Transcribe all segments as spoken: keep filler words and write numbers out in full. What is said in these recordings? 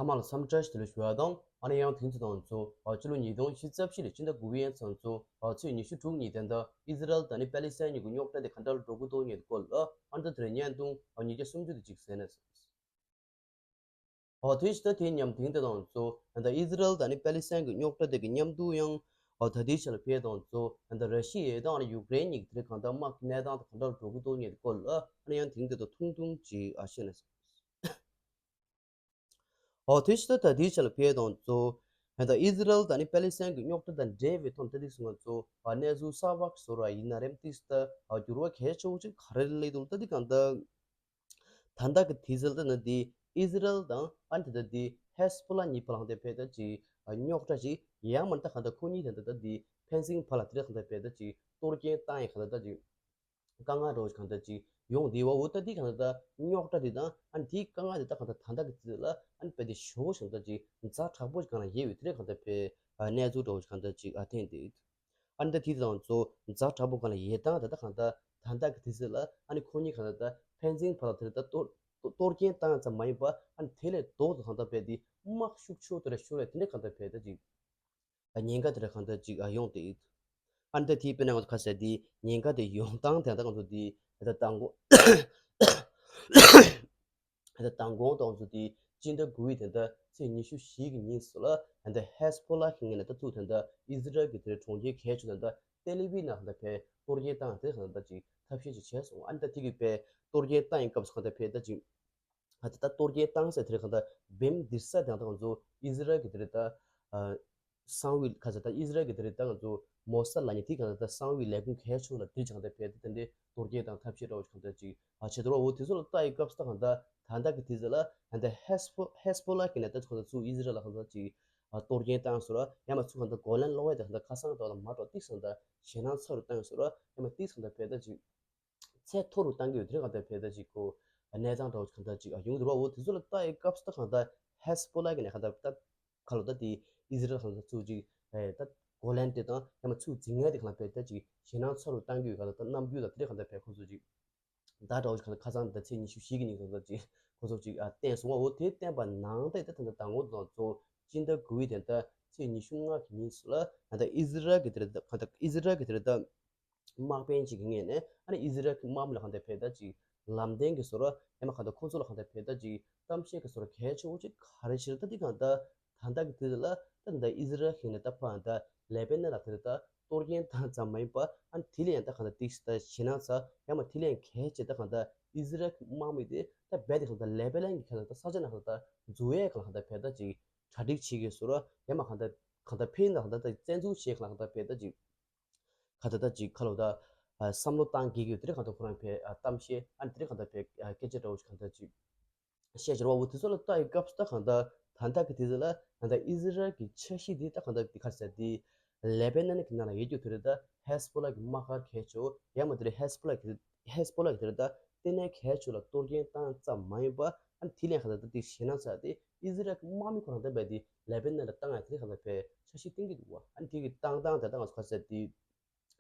ཚང་མ་ལ་འཚམས་འདྲི་ཞུ་ལ་ཞུ་བ་དང་། ཨ་ནི་ཡང་དེང་ཚོ་དང་ཚོ་ཕྱི་ལོ་ཉིས་སྟོང་ཉི་ཤུ་རྩ་བཞི་ལོའི་ཕྱི་ཟླ་དགུ་པའི་ཡན་ཚང་ཚོ་ཚེས་ཉི་ཤུ་དྲུག་ཉིན་དེ་འདྲ་ཨི་ཟི་རལ་དང་ནི་པེ་ལི་སི་ཐན་གཉིས་ཀྱི་རྙོག་དྲ་དེ་ག་འདྲ་འགྲོ་གི་འདུག་ཉེ་སྐོར་ལ་ཨ་ནི་ད་དེ་རིང་བརྙན་ཐུང་ཉིས་བརྒྱ་སུམ་ཅུ་དེ་གཅིག་གསན་ན། ཨོ་དེ་ཕྱི་ད་དེ་མཉམ་དེང་དེ་དང་ཚོ་ད་ཨི་ཟི་རལ་དང་ནི་པེ་ལི་སི་ཐན་གྱི་རྙོག་དྲ་དེ་གི་མཉམ་དུ་ཡང་ཨོ་ད་དེ་ཆ་ལ་ཕེ་དང་ཚོ་ད་ར་ཤི་ཡ་དང་ཡུཀ་རེན་གཉིས་ཀྱི་དེ་གང་ལྟར་དམག་གི་གནས་སྟངས་དེ་ག་འདྲ་འགྲོ་གི་འདུག་ཉེ་སྐོར་ལ་ཨ་ནི་ཡང་དེང་དེ་དང་ཐུང་ཐུང་ཅིག་ཨ་བཤད་ན། ཨོ་དེ་ཕྱི་ད་དེ་ཆ་ལ་ཕེ་དང་ཚོ་ད་ཨི་ཟི་རལ་དང་ནི་པེ་ལི་སི་ཐན་གྱི་རྙོག་དྲ་དང་འབྲེལ་བའི་ཐོག་ད་དེ་སོང་ང་ཚོ་གནས་ཚུལ་གསར་པ་བཟོ་ར་ཡིན་ན་རེམ་ཏིས་ད་འགྱུར་བ་གལ་ཆེ་བོ་ཅིག་ག་རེ་སླེབས་འདུག་ད་དེ་གང་ལྟར། ད་ལྟ་གི་དུས་ཚོད་ལ་ན་འདི་ཨི་ཟི་རལ་དང་ཨ་ནི་ད་ལྟ་འདི་ཧེ་སི་བྷོ་ལ་གཉིས་བར་ལ་ད་ཕེ་ད་ཅིག་རྙོག་དྲ་ཅིག་ཡང་མིན་ད་གང་ལྟར་ཁོ་གཉིས་ད་ལྟ་ད་འདི་ཕན་ཚུན་བར་ལ་དེ་འདྲ་གང་ལྟར་ཕེ་ད་ཅིག་གཏོར་སྐྱོན་བཏང་ཡ་གང་ལྟར་ད་ཅིག་དཀའ་ངལ་འདྲ་བོ་ཞིག་གང་ལྟར་ཅིག་ཡོང་བསྡད་པ་འོ། ད་འདི་གང་ལྟར་ད་རྙོག་དྲ་འདི་དང་ཨ་ནི་དེའི་དཀའ་ངལ་འདི་ད་གང་ལྟར་ད་ལྟ་གི་དུས་ཚོད་ལ་ཨ་ནི་ཕེ་དེ་ཞོ་ཞིག་ད་ཅིག་ཛ་དྲག་པོ་ཞིག་གང་ལ་ཡོད་པའི་དེ་འདྲ་གང་ལྟར་ཕེ་གནས་ཚུལ་འདྲ་བོ་ཞིག་གང་ལྟར་ཅིག་ཨ་ཐེན་འདུག་ཨ་ནི་ད་དེ་དང་ཚོ་ཛ་དྲག་པོ་གང་ལ་ཡོད་སྟངས་ད་ལྟ་གང་ལྟར་ད་ལྟ་གི་དུས་ཚོད་ལ་ཨ་ནི་ཁོ་གཉིས་གང་ལྟར་ད་ཕན་ཚུན་བར་ལ་དེ་ལ་ད་གཏོར་གཏོར་སྐྱོན་བཏང་ཙམ་མ་ཡིན་པ་ཨ་ནི་དེ་ལས་ལྡོག་ཏུ་གང་ལྟར་ཕེ་དེ་དམག་ཤུགས་ཆེ་དེ་ལ་ཤོར་བའི་དེ་འདྲ་གང་ལྟར་ཕེ་ད་ཅིག་ཉེན་ཁ་དེ་ལ་གང་ལྟར་ཅིག་ཡོང་དེ་ཨ་ནི་ད་དེ་དཔེར་ན་ང་ཚོ་ཁ་གསལ་དེ་ཉེན་ཁ་དེ་ཡོང་སྟངས་དེ་ད་ང་ཚོ་དེ་ད་ལྟ་མགོ་ད་མདང་དགོང་དང་ཚོ་དེ་སྤྱི་ཟླ་དགུའི་དེ་འདྲ་ཚེས་ཉི་ཤུ་བཞི་གི་ཉིན་སུ་ལ་ད་ལྟ་ཧེ་སི་བྷོ་ལ་གི་ངོས་ནས་ད་ཐུག་དེ་འདྲ་ཨི་ཟི་རལ་གྱི་དེ་གྲོང་ཁྱེར་གལ་ཆེ་དེ་འདྲ་ཏེ་ལི་བི་ནང་ད་ཕེ་གཏོར་སྐྱོན་བཏང་དེ་གང་ལྟར་ཅིག་ཐབས་ཤེས་ཅིག་བྱས་སོང་། ཨ་ནི་ད་དེ་གི་ཕེ་གཏོར་སྐྱོན་བཏང་ཡིན་སྐབས་སུ་གང་ལྟར་ཕེ་ད་ཅིག་ད་ད་གཏོར་སྐྱོན་བཏང་ས་དེ་གང་ལྟར་བེམ་འདིར་ས་དེ་ད་ང་ཚོ་ཨི་ཟི་རལ་གྱི་དེ་རེད་ད། གསང་བའི་ཁ་ས་ད་ཨི་ཟི་རལ་གྱི་དེ་རེད་ད་ང་ཚོ་མོ་སཱ་ལ་ནི་དེ་གང་ལྟར་ད་གསང་བའི་ལས་ཁུངས་གལ་ཆེ་ལ་དེ་གང་ལྟར་ཕེ་ད་དེ་འདྲའི་གཏོར་སྐྱོན་དང་ཐབས་ཤེས་འདྲ་བོ་གང་ལྟར་ཅིག་ཨ་བྱེད་དོ་རོ། འོ་དེ་ཚོ་ལ་ལྟ་ཡི་སྐབས་སུ་ད་གང་ལྟར་ད་ལྟ་གི་དེ་ཚོ་ལ་ད་ལྟ་ཧེ་སི་ཕོ་ཧེ་སི་ཕོ་ལ་གི་ནས་ད་ཚོ་གང་ལྟར་ཚུར་ཨི་ཟི་རལ་ལ་གང་ལྟར་ཅིག་ཨ་གཏོར་སྐྱོན་བཏང་སོང་ར། ཡང་མ་ཚུར་གང་ལྟར་གོ་ལན་སློག་ཡ་དེ་གང་ལྟར་ཁ་སང་དོ་ལ་མ་འགྲོ་ཏིག་སང་ད་ཞེད་སྣང་ཚ་རུ་བཏང་སོང་ར། ཡང་མ་ཏིག་སང་ད་ཕེ་ད་ཅིག་ཚད་མཐོ་རུ་བཏང་གི་ཡོད་དེ་གང་ལྟར་ཕེ་ད་ཅིག་གོ་གནས་སྟངས་འདྲ་བོ་གང་ལྟར་ཅིག་ཨ་ཡོང་འདུག་ར། འོ་དེ་ཚོ་ལ་ལྟ་ཡི་སྐབས་སུ་ད་གང་ལྟར་ཧེ་སི་ཕོ་ལ་གི་ནས་གང་ལྟར་ད་ཁ་ལོ་ད་དེ་ཨི་ཟི་རལ་གང་ལྟར་ཚུར་ཅིག་ཨེ་ད་གོ་ལན་དེ་དང་ཡང་མ་ཚུར་འཛིང་ཡ་དེ་གང་ལ་ཕེ་ད་ཅིག་ཞེད་སྣང་ཚ་རུ་བཏང་གི་ཡོད་གང་ལྟར་ད་རྣམ་འགྱུར་ལ་དེ་གང་ལྟར་ཕེ་ཁོ་ཚོ་ཅིག་ད་འདྲ་བོ་ཞིག་གང་ལྟར་ཁ་སང་ད་ཚེས་ཉི་ཤུ་བཞི་གི་ཉིན་གང་ལྟར་ཅིག་ཁོ་ཚོ་ཅིག་ཨ་བསྟན་སོང་བ། འོ་དེ་བསྟན་པ་ནང་ད་ད་ད་མདང་དགོང་དང་ཚོ་སྤྱི་ཟླ་དགུ་པའི་དེ་ད་ཚེས་ཉི་ཤུ་ལྔ་གི་ཉིན་སུ་ལ་ད་ད་ཨི་ཟི་རལ་གི་དེ་རེད་ད་གང་ལྟར་ཨི་ཟི་རལ་གི་དེ་རེད་ད། དམག་དཔོན་གཅིག་གི་ངོས་ནས་ཨ་ནི་ཨི་ཟི་རལ་གྱི་དམག་མི་ལ་གང་ལྟར་ཕེ་ད་ཅིག་ལམ་སྟོན་གྱི་བཟོ་འདྲ་ཡང་མ་གང་ལྟར་ཁོང་ཚོ་ལ་གང་ལྟར་ཕེ་ད་ཅིག་གཏམ་བཤད་ཀྱི་བཟོ་འདྲ་གལ་ཆེ་བོ་ཅིག་ག་རེ་བྱེད་ད་འདི་གང་ལྟར་ད་ལྟ་གི་དུས་ལ་ད་ད་ཨི་ཟི་རལ་གྱི་ནས་ད་ཕ་ད་ལེ་པེ་ནན་ལ་དེ་ད་གཏོར་སྐྱོན་བཏང་ཙམ་མ་ཡིན་པ་ཨ་ནི་དེ་ལས་ཡང་ད་གང་ལྟར་ཏིག་ད་ཞེད་སྣང་ཚ་ཡང་མ་དེ་ལས་ཡང་གལ་ཆེ་ད་གང་ལྟར་ཨི་ཟི་རལ་གྱི་དམག་མི་དེ་ད་རྦད་དེ་གང་ལྟར་ལེ་པེ་ནན་གྱི་གང་ལྟར་ས་ཆ་ན་གང་ལྟར་འཛུལ་ཡས་གང་ལ་གང་ལྟར་ཕེ་ད་ཅིག་གྲ་སྒྲིག་བྱེད་ཀྱི་བཟོ་འདྲ་ཡང་མ་གང་ལྟར་གང་ལྟར་ཕེ་ཡིན་ན་གང་ལྟར་ད་བཙན་འཛུལ་བྱེད་གང་ལ་གང་ལྟར་ཕེ་ད་ཅིག་ག་ད་ད་ཅིག་ཁ་ལོ་ད་ཨ་བསམ་བློ་བཏང་གི་ཡོད་དེ་རེད། གང་ལྟར་ཁོ་རང་ཕེ་ཨ་གཏམ་བཤད་ཨ་དེ་རེད་གང་ལྟར་ཕེ་ཨ་སྐད་ཆ་འདྲ་བོ་ཞིག་གང་ལྟར་ཅིག་བཤད་ཀྱི་རེད་བ། འོ་དེ་ཚོ་ལ་ལྟ་ཡི་སྐབས་སུ་ད་གང་ལྟར་ད་ལྟ་གི་དུས་ཚོད་ལ་ད་ལྟ་ཨི་ཟི་རལ་གྱི་འཆར་གཞི་དེ་ད་གང་ལྟར་དེ་ག་རེ་ཟེར་དེ་ལེ་པེ་ནན་གྱི་ནང་ལ་ཡོད་རྒྱུ་དེ་རེད། ད་ཧེ་སི་པོ་ལ་གི་དམག་སྒར་གལ་ཆེ་བོ་ཡང་མ་དེ་རེད་ཧེ་སི་པོ་ལ་གི་ཧེ་སི་པོ་ལ་གི་དེ་རེད། ད་ལྟེ་གནས་གལ་ཆེ་བོ་ལ་གཏོར་སྐྱོན་བཏང་ཙམ་མ་ཡིན་པ་ཨ་དེ་ལས་གང་ལྟར་ད་དེ་ཞེད་སྣང་ཚ་དེ་ཨི་ཟི་རལ་གྱི་དམག་མི་ཁོ་རང་ད་རྦད་དེ་ལེ་པེ་ནན་ལ་བཏང་ཡ་དེ་གང་ལྟར་ཕེ་འཆར་གཞི་བཏིང་གི་འདུག་བ། ཨ་དེ་གི་བཏང་སྟངས་དེ་ད་ང་ཚོ་ག་རེ་ཟེར་དེ།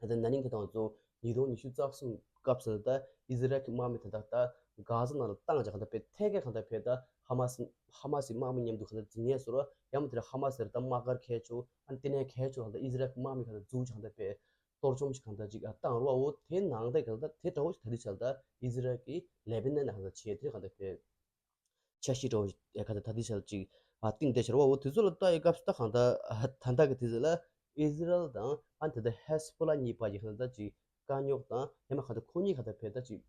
ད་ན་ནིང་གི་དང་ཚོ་ཉིས་སྟོང་ཉི་ཤུ་རྩ་གསུམ་སྐབས་སུ་ད་ཨི་ཟི་རལ་གྱི་དམག་མི་དེ་དག་ད་གྷ་ཟ་ནང་ལ་བཏང་བྱས་གང་ལྟར་ཕེ་ཐད་ཀའི་གང་ལྟར་ཕེ་ད་ཧ་མ་སི་ཧ་མ་སི་དམག་མི་མཉམ་དུ་གང་ལྟར་འཛིང་ཡས་སོ་ར་ཡང་མ་དེ་ར་ཧ་མ་སི་ར་ད་དམག་སྒར་གལ་ཆེ་བོ་ཨ་ནི་ལྟེ་གནས་གལ་ཆེ་བོ་གང་ལྟར་ཨི་ཟི་རལ་གྱི་དམག་མི་གང་ལྟར་འཛུགས་བྱས་གང་ལྟར་ཕེ་གཏོར་བཅོམ་ཞིག་གང་ལྟར་ཅིག་ཨ་བཏང་རུ་བ། འོ་དེ་ནང་ལྟ་གང་ལྟར་དེ་འདྲ་བོ་ཞིག་ད་དེ་བྱས་ད་ཨི་ཟི་རལ་གྱི་ལེ་པི་ནན་ནང་གང་ལྟར་བྱས་དེ་གང་ལྟར་ཕེ། འཆར་གཞི་འདྲ་བོ་ཞིག་ཡ་ག་ད་ད་ལྟའི་ཆར་ཅིག་ཨ་གཏིང་བདེ་ཆེར་བ། འོ་དེ་ཚོ་ལ་ལྟ་ཡི་སྐབས་སུ་ད་གང་ལྟར་ཨ་ད་ལྟ་གི་དུས་ཚོད་ལ་ཨི་ཟི་རལ་དང་ཨ་ད་ལྟ་ཧེ་སི་པོ་ལ་གཉིས་བར་གྱི་གང་ལྟར་ཅིག་དཀའ་རྙོག་དང་ཡང་མ་གང་ལྟར་ཁོ་གཉིས་གང་ལྟར་ཕེ་ད་ཅིག་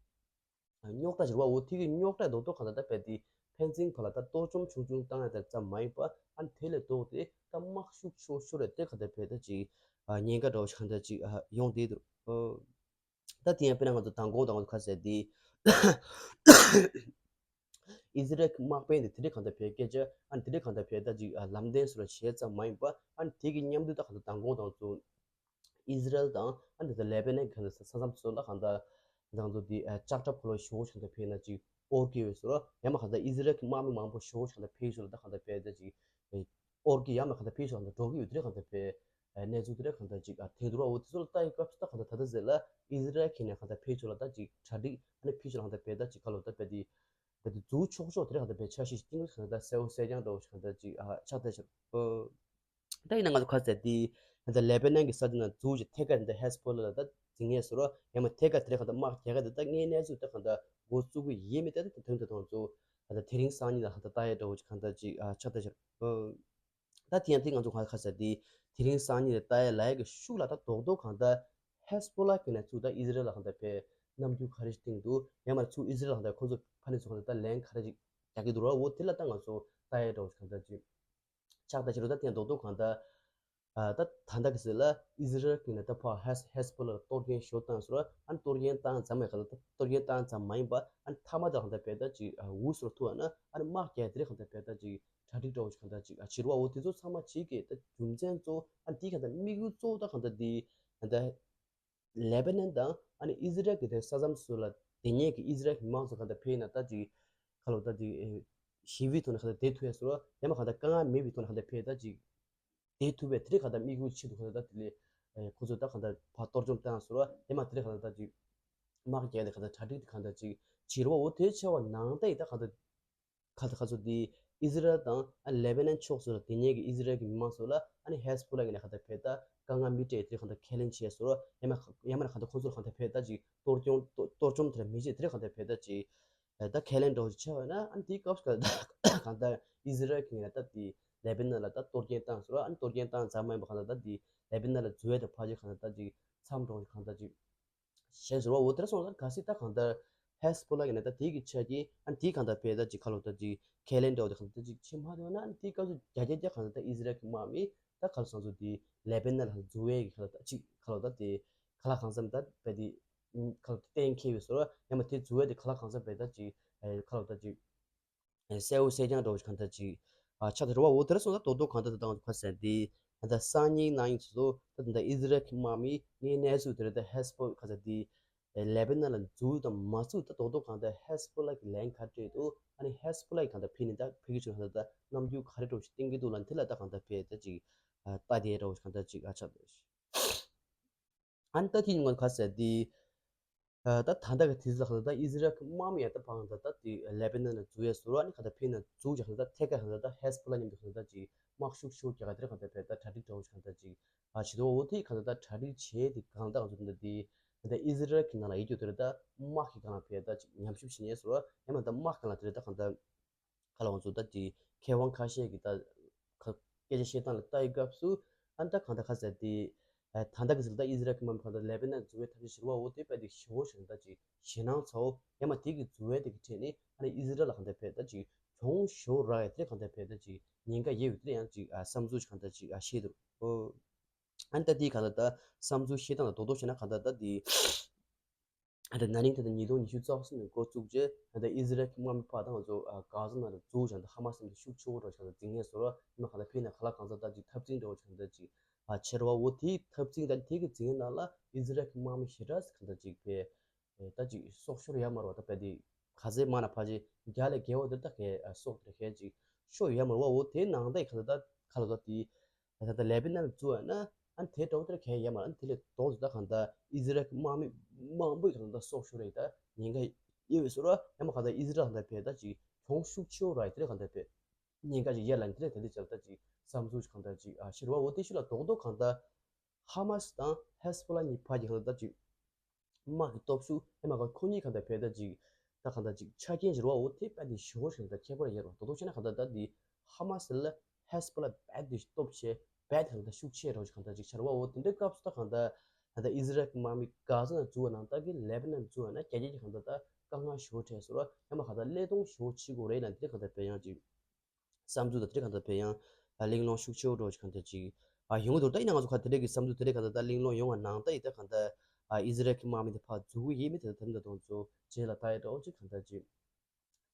རྙོག་དྲ་ཆེར་བ། འོ་དེ་གི་རྙོག་དྲ་རྡོག་རྡོག་གང་ལྟར་ད་ཕེ་དེ་ཕན་ཚུན་བར་ལ་ད་གཏོར་བཅོམ་ཆུང་ཆུང་བཏང་ཡ་དེ་ཙམ་མ་ཡིན་པ་ཨ་དེ་ལས་ལྡོག་སྟེ་ད་དམག་ཤུགས་ཤོར་ཤོར་རེ་དེ་གང་ལྟར་ཕེ་ད་ཅིག་ཨ་ཉེན་ཁ་འདྲ་བོ་ཞིག་གང་ལྟར་ཅིག་ཨ་ཡོང་བསྡད་འདུག་ཨོ། ད་དེ་ཡང་དཔེར་ན་ང་ཚོ་མདང་དགོང་དང་ང་ཚོ་ཁ་གསལ་དེ། ཨི་ཟི་རལ་གྱི་དམག་དཔོན་དེ་དེ་འདྲའི་གང་ལྟར་བའི་སྐད་ཆ་ཨ་ནི་དེ་འདྲའི་གང་ལྟར་བའི་ད་ཅིག་ལམ་སྟོན་སོགས་ལ་བྱས་ཙམ་མ་ཡིན་པ་ཨ་ནི་དེ་གི་མཉམ་དུ་ད་གང་ལྟར་མདང་དགོང་དང་ཚོ་ཨི་ཟི་རལ་དང་ཨ་ནི་ད་ལེ་པེ་ནན་གྱི་གང་ལྟར་ས་མཚམས་སོགས་ལ་གང་ལྟར་མདང་ཚོ་དེ་ལྕགས་ཁྲབ་འཁོར་ལོ་ཞེ་པོ་ཞིག་གང་ལྟར་བས་ན་ཅིག་ཨོར་གྱི་ཡོད་སོགས་ཡང་མ་གང་ལྟར་ཨི་ཟི་རལ་གྱི་དམག་མི་མང་པོ་ཞེ་པོ་ཞིག་གང་ལྟར་བས་ཞོར་ལ་ད་གང་ལྟར་བས་ད་ཅིག་ཨོར་གྱི་ཡང་མ་གང་ལྟར་བས་ཞོར་གང་ལྟར་འགྲོ་གི་ཡོད་དེ་གང་ལྟར་བས། གནས་ཚུལ་དེ་འདྲ་གང་ལྟར་ཅིག་ཨ་ཐོན་འདུག་ར། འོ་དེ་ཚོ་ལ་ལྟ་ཡི་སྐབས་སུ་ད་གང་ལྟར་ད་ལྟ་ཟེར་ལ་ཨི་ཟི་རལ་གྱི་ནས་གང་ལྟར་ཕེ་ཆོག་ལ་ད་ཅིག་གྲ་སྒྲིག་ཨ་ནི་ཕེ་ཆོག་ལ་གང་ལྟར་བས་ད་ཅིག་ག་ལོ་ད་བས་དེ་བས་དེ་འཛུགས་ འཛུགས་ཆོག་ཆོག་དེ་འདྲ་གང་ལྟར་བས་འཆར་གཞི་ཞིག་བཏིང་གི་གང་ལྟར་གསལ་བོ་གསལ་རྐྱང་འདྲ་བོ་ཞིག་གང་ལྟར་ཅིག་ཨ་ཆགས་བསྡད་ཤག་ཨོ། ད་ཡིན་ན་ང་ཚོ་ཁ་གསལ་དེ་ད་ལེ་པེ་ནན་གྱི་ས་ཆ་ནང་འཛུགས་ཀྱི་ཐད་ཀར་འདི་ཧེ་སི་བྷོ་ལ་ལ་ད་འཛིང་ངེས་སོ་ར་ཡང་མ་ཐད་ཀར་དེ་རེད་གང་ལྟར་དམག་རྒྱག་ག་དེ་ད་ངའི་གནས་ཚུལ་ད་གང་ལྟར་འགོ་བཙུགས་ཀྱི་ཡིན་མིན་ད་ད་དོན་དུ་དང་ཚོ་ད་དེ་རིང་སང་ཉིན་ལ་གང་ལྟར་ལྟ་ཡ་འདྲ་བོ་ཅིག་གང་ལྟར་ཅིག་ཨ་ཆགས་བསྡད་ཤག་ཨོ། ད་དེ་ཡང་དེ་ང་ཚོ་གང་ཁ་ས་དེ་དེ་རིང་སང་ཉིན་ལ་ལྟ་ཡ་ལ་ཡ་གི་ཤུགས་ལ་ད་རྡོག་རྡོག་གང་ལྟར་ཧེ་སི་བྷོ་ལ་གི་ནས་ཚུར་ད་ཨི་ཟི་རལ་ལ་གང་ལྟར་ཕེ་རྣམ་འགྱུར་ག་རེ་ཞིག་བཏིང་འདུག་ཡང་མ་ཚུར་ཨི་ཟི་རལ་ལ་གང་ལྟར་ཁོ་ཚོ་ཕ་ནས་ཚུར་གང་ལྟར་ད་ལན་ག་རེ་ཞིག་རྒྱག་གི་འདུག་ར། འོ་དེ་ལ་ད་ང་ཚོ་ལྟ་ཡ་འདྲ་བོ་ཞིག་གང་ལྟར་ཅིག་ཆགས་ད་ཕྱི་རུ་ད་དེ་རྡོག་རྡོག་གང་ལྟར་ཨ་ད་ད་ལྟ་གི་ཟེར་ལ་ཨི་ཟི་རལ་གི་ནས་ད་ཕ་ཧེ་ཧེ་སི་བྷོ་ལ་ལ་གཏོར་སྐྱོན་ཞོ་བཏང་སོང་ར། ཨ་ནི་གཏོར་སྐྱོན་བཏང་ཙམ་མ་ཡིན་གང་ལྟར་གཏོར་སྐྱོན་བཏང་ཙམ་མ་ཡིན་པ་ཨ་ནི་མཐའ་མ་ད་གང་ལྟར་ཕེ་ད་ཅིག་ཨ་འུ་སོར་ཐུག་ཨ་ན་ཨ་ནི་དམག་རྒྱག་དེ་རེད་གང་ལྟར་ཕེ་ད་ཅིག་གྲ་སྒྲིག་འདྲ་བོ་ཞིག་གང་ལྟར་ཅིག་ཨ་བྱེད་རོགས་འོ་དེ་ཚོ་ཚང་མ་བྱེད་ཀྱི་ད་རྒྱུ་མཚན་གཙོ་བོ་ཨ་ནི་དེའི་གང་ལྟར་དམིགས་ཡུལ་གཙོ་བོ་ད་གང་ལྟར་དེ་གང་ལྟར་ལེ་བྷ་ནན་དང་ཨ་ནི་ཨི་ཟི་རལ་གྱི་དེ་ས་མཚམས་སུ་ལ་དེ་ཉིད་ཀྱི་ཨི་ཟི་རལ་གྱི་མི་མང་ཚོ་གང་ལྟར་ཕེ་ན་ད་ཅིག་ཁ་ལོ་ད་ཅིག་ཞི་བའི་ཐོག་ནས་གང་ལྟར་བསྡད་ཐུབ་ཡ་སོ་ཡ་མ་གང་ལྟར་དཀའ་ངལ་མེད་པའི་ཐོག་ནས་གང་ལྟར་ཕེ་ད་ཅིག་བསྡད་ཐུབ་པའི་དེ་རིགས་གང་ལྟར་དམིགས་ཡུལ་ཆེད་དུ་གང་ལྟར་ད་དེ་ལས་ཁོ་ཚོ་ད་གང་ལྟར་ཕར་གཏོར་བཅོམ་བཏང་སོ་ཡ་མ་དེ་རིགས་གང་ལྟར་ད་ཅིག་དམག་རྒྱག་ལས་གང་ལྟར་གྲ་སྒྲིག་དེ་གང་ལྟར་ཅིག་བྱེད་རོགས་འོ་དེ་ཆེ་བ་ནང་ལྟ་ཡི་ད་གང་ལྟར། ཁ་ཁ་ཚོ་དེ་ཨི་ཟི་རལ་དང་ཨ་ལེ་བྷ་ནན་ཕྱོགས་སུ་ལ་དེ་ཉིད་ཀྱི་ཨི་ཟི་རལ་གྱི་མི་མང་ཚོ་ལ་ཨ་ནི་ཧེ་སི་བྷོ་ལ་གི་ནས་གང་ལྟར་ཕེ་ད་དཀའ་ངལ་མི་སྤྲད་དེ་གང་ལྟར་ཁས་ལེན་བྱས་སོ་ཡ་མ་ཡ་མ་ན་གང་ལྟར་ཁོང་ཚོ་ལ་གང་ལྟར་ཕེ་ད་ཅིག་གཏོར་སྐྱོན་གཏོར་གཏོར་བཅོམ་དེ་ལ་མི་བྱེད་དེ་གང་ལྟར་ཕེ་ད་ཅིག་ད་ཁས་ལེན་འདྲ་བོ་ཅིག་བྱས་པ་ན་ཨ་ནི་དེའི་སྐབས་སུ་གང་ལྟར་ཨི་ཟི་རལ་གྱི་ནས་ད་དེ་ལེ་བྷ་ནན་ལ་ད་གཏོར་སྐྱོན་བཏང་སོ་ཡ་ཨ་ནི་གཏོར་སྐྱོན་བཏང་ཙམ་མ་ཡིན་པ་གང་ལྟར་ད་དེ་ལེ་བྷ་ནན་ལ་འཛུལ་བའི་ད་ཕ་ཅིག་གང་ལྟར་ད་ཅིག་མཚམས་འདྲ་བོ་ཅིག་གང་ལྟར་ཅིག་ཞེས་ཟེར་བ་འོ་དེར་སོང་ཙང་གལ་སྲིད་ད་གང་ལྟར་ཧེ་སི་བྷོ་ལ་གི་ནས་ད་དེའི་གི་ཆ་རྐྱེན་ཨ་ནི་དེའི་གང་ལྟར་ཕེ་ད་ཅིག་ཁ་ལོ་ད་ཅིག་ཁས་ལེན་འདྲ་བོ་དེ་གང་ལྟར་ད་ཅིག་ཕྱིན་མ་འདུག་ན་ཨ་ནི་དེའི་སྐབས་སུ་རྒྱ་རྒྱ་རྒྱ་གང་ལྟར་ད་ཨི་ཟི་རལ་གི་དམག་མི་ད་ཁ་ལོ་སང་ཚོ་དེ་ལེ་བྷ་ནན་ལ་འཛུལ་བའི་གི་ཁ་ལོ་ད་ཅིག་ཁ་ལོ་ད་དེ་ཁ་ལག་གང་འཚམ་ད་ཕེ་དེ་ཁ་ལོ་ད་གཏན་འཁེལ་བའི་སོ་ཡ་མ་དེ་འཛུལ་བའི་དེ་ཁ་ལག་གང་འཚམ་ཕེ་ད་ཅིག་ཁ་ལོ་ད་ཅིག་གསལ་བོ་གསལ་རྐྱང་འདྲ་བོ་ཞིག་གང་ལྟར་ཅིག་ཨ་ཆགས་ཏེ་རེད་བ། འོ་དེར་སོང་ཙང་རྡོག་རྡོག་གང་ལྟར་ད་ང་ཚོ་ཁ་སང་དེ་ད་ལྟ་སང་ཉིན་གནངས་ཉིན་ཚོ་ད་ད་ལྟ་ཨི་ཟི་རལ་གྱི་དམག་མི་ངའི་གནས་ཚུལ་དེ་རེད། ད་ཧེ་སི་བྷོ་ཁ་ས་དེ་ལེ་བྷ་ནན་ལ་འཛུལ་དང་མ་འཛུལ་ད་རྡོག་རྡོག་གང་ལྟར་ཧེ་སི་བྷོ་ལ་གི་ལན་ག་རེ་སྤྲད་འདུག་ཨ་ནི་ཧེ་སི་བྷོ་ལ་གི་གང་ལྟར་ཕེ་ནི་ད་ཕེ་གི་ཆུ་གང་ལྟར་ད་རྣམ་འགྱུར་ག་རེ་འདྲ་བོ་ཞིག་བསྟན་གྱི་འདུག་ལ་འདི་ལ་ད་གང་ལྟར་ཕེ་ད་ཅིག་ཨ་ལྟ་དེ་འདྲ་བོ་ཞིག་གང་ལྟར་ཅིག་ཨ་ཆགས་ཏེ། ཨ་ནི་ད་དེ་ཉིན་ང་ཁ་ཟེར་དེ། ད་ད་ལྟ་གི་དུས་ཚོད་ལ་ད་ཨི་ཟི་རལ་གྱི་དམག་མི་ཡང་ད་བང་ད་ད་དེ་ལེ་བྷ་ནན་ལ་འཛུལ་ཡས་ཟུར་ཨ་ནི་ག་ད་ཕེ་ན་འཛུལ་ཀྱང་ད་ཐད་ཀ་ད་ད་ཧེ་སི་བྷོ་ལ་མཉམ་དུ་ད་ད་ཅིག་དམག་ཤུགས་ཤུགས་རྒྱག་ག་དེ་ར་ག་ད་ཕེ་ད་གྲ་སྒྲིག་འདྲ་བོ་ཞིག་ག་ད་ཅིག་ཨ་བྱེད་དོ། འོ་དེ་ག་ད་ད་གྲ་སྒྲིག་བྱས་དེ་གང་ད་ང་ཚོ་ད་དེ་ད་ཨི་ཟི་རལ་གྱི་ནང་ལ་ཡིད་སྐྱོ་དེ་ར་ད་དམག་གི་སྒང་ལ་ཕེ་ད་ཅིག་ཉམས་ཞིབ་བྱེད་ཡས་ཟུར་ཡང་མ་ད་དམག་སྒང་ལ་དེ་ར་ད་ག་ད། ཁ་ལ་ང་ཚོ་ད་ཅིག་མཁས་དབང་ཁ་ཤས་ཀྱིས་ད་ཁ་སྐད་ཆ་བཤད་སྟངས་ལ་ལྟ་ཡི་སྐབས་སུ་ཨ་ནི་ད་གང་ལྟར་ཁ་ཟེར་དེ་ད་ལྟ་གི་ཟེར་ད་ཨི་ཟི་རལ་གྱི་དམག་མི་གང་ལྟར་ལེ་བྷ་ནན་འཛུལ་བའི་ཐབས་ཤེས་བྱེད་པ་འོ་དེ་དཔེ་དེ་ཞེ་བོ་ཞིག་ད་ཅིག་ཞེད་སྣང་ཚ་བོ་ཡང་མ་དེ་གི་འཛུལ་བའི་དེ་གི་ཁྲོད་ནས་ཨ་ནི་ཨི་ཟི་རལ་ལ་གང་ལྟར་ཕེ་ད་ཅིག་གྱོང་ཞེ་བོ་རག་ཡ་དེ་གང་ལྟར་ཕེ་ད་ཅིག་ཉེན་ཁ་ཡོད་པའི་དེ་ཡང་ཅིག་བསམ་ཚུལ་ཞིག་གང་ལྟར་ཅིག་བཤད་འདུག་ཨ་ནི་ད་དེ་གང་ལྟར་ད་བསམ་ཚུལ་བཤད་སྟངས་ལ་རྡོག་རྡོག་བྱས་ན་གང་ལྟར་ད་དེ། ད་ན་ནིང་ད་ལྟ་ཉིས་སྟོང་ཉི་ཤུ་རྩ་གསུམ་ནས་འགོ་བཙུགས་རྗེས་ད་ལྟ་ཨི་ཟི་རལ་གྱི་དམག་མི་ཕར་ད་ང་ཚོ་གྷ་ཟ་ནང་ལ་འཛུལ་བྱས་ད་ཧ་མ་སི་ནང་ལ་ཤུགས་ཆེ་བོ་འགྲོ་བྱས་ད་འཛིང་ངེས་བཟོ་ར་ཉི་མ་གང་ལ་ཕེབས་ན་ག་ལ་གང་ཚ་ད་ཅིག་འཐབ་འཛིང་འགྲོ་བྱས་ད་ཅིག་ཨ་ཆེ་ར་བ་འོ་དེའི་འཐབ་འཛིང་ད་དེ་གི་འཛིང་ངེས་ནང་ལ་ཨི་ཟི་རལ་གྱི་དམག་མི་ཞེ་དྲག་གང་ད་ཅིག་ཕེ་ད་ཅིག་སྲོག་ཤོར་ཡ་མ་ར་བ་ད་ཕེ་དེ་ག་ཚའི་མ་ན་ཕ་ཅེ་རྒྱ་ལས་རྒྱལ་བ་དེ་ད་གའི་སྲོག་དེ་གའི་ཅིག་ཤོར་ཡ་མ་ར་བ་འོ་དེའི་ནང་ད་ག་ད་ད་ག་ལ་ད་དེ། ད་ལྟ་ལེ་བྷ་ནན་ལ་འཛུལ་བ་ན་ཨ་ནི་དེ་འདྲ་བོ་དེ་གས་ཡོད་མ་རེད། ཨ་ནི་དེ་ལས་ལྡོག་ཏུ་ད་གང་ལྟར་ཨི་ཟི་རལ་གྱི་དམག་མི་མང་པོས་གང་ལྟར་སྲོག་ཤོར་རེད། ད་ཉེན་ཁ་ཡོད་པའི་བཟོ་འདྲ་ཡང་མ་གང་ལྟར་ཨི་ཟི་རལ་གང་ལྟར་ཕེ་ད་ཅིག་གྱོང་ཤུགས་ཆེ་བོ་རག་ཡ་དེ་ལས་གང་ལྟར་ཕེ་ཉེན་ཁ་ཅིག་ཡོད་ལ་ནི་དེ་ལས་ད་འདི་ཅག་ད་ཅིག་བསམ་ཚུལ་གང་ལྟར་ཅིག་ཨ་ཤེས་རེད་བ། འོ་དེ་ཤུལ་ལ་རྡོག་རྡོག་གང་ལྟར་ཧ་མ་སི་དང་ཧེ་སི་བྷོ་ལ་གཉིས་ཕ་གི་གང་ལྟར་ད་ཅིག་དམག་གི་སྟོབས་ཤུགས་ཨེ་མ་ག་ཁོ་གཉིས་གང་ལྟར་ཕེ་ད་ཅིག་ད་གང་ལྟར་ཅིག་ཆ་རྐྱེན་ཅིག་རེད་བ། འོ་དེ་དཔེ་དེ་ཞེ་བོ་ཞིག་གང་ལྟར་ཁྱད་པར་ཡོད་རེད། རྡོག་རྡོག་བྱས་ན་གང་ལྟར་ད་དེ་ཧ་མ་སི་ལ་ཧེ་སི་བྷོ་ལ་དཔེ་དེ་སྟོབས་ཆེ་དཔེ་དེ་གང་ལྟར་ཤུགས་ཆེ་རོ་ཞིག་གང་ལྟར་ཅིག་ཆགས་རེད་བ། འོ་དེ་འདྲའི་སྐབས་སུ་ད་གང་ལྟར་ད་ལྟ་ཨི་ཟི་རལ་གྱི་དམག་མི་གྷ་ཟ་ནང་འཛུལ་བ་ནང་ལྟར་གྱི་ལེ་བྷ་ནན་འཛུལ་བ་ན་རྒྱ་རྒྱ་གི་གང་ལྟར་ད་དཀའ་ངལ་ཞེ་བོ་འཕྲད་སོང་ར། ཡང་མ་གང་ལྟར་བློས་གཏོང་ཞེ་བོ་བྱེད་དགོས་རེད་ལ་འདི་གང་ལྟར་ཕེ་ཡང་ཅིག་བསམ་ཚུལ་དང་དེ་གང་ལྟར་ཕེ་ཡང་གླེང་སློང་ཤུགས་ཆེ་བོ་འགྲོ་ཞིག་གང་ལྟར་ཅིག་ཨ་ཡོང་གི་འདུག་ད་ཡིན་ན་ང་ཚོ་ཁ་དེ་འདྲ་གི་བསམ་ཚུལ་དེ་འདྲ་གང་ལྟར་ད་གླེང་སློང་ཡོང་བ་ནང་ལྟར་ཡིན་ད་གང་ལྟར་ཨ་ཨི་ཟི་རལ་གྱི་དམག་མི་དེ་ཕར་འཛུལ་གི་ཡིན་མིན་དེ་ད་དེ་འདྲ་དང་ཚོ་རྗེས་ལ་ལྟ་ཡ་འདྲ་བོ་ཅིག་གང་ལྟར་ཅིག་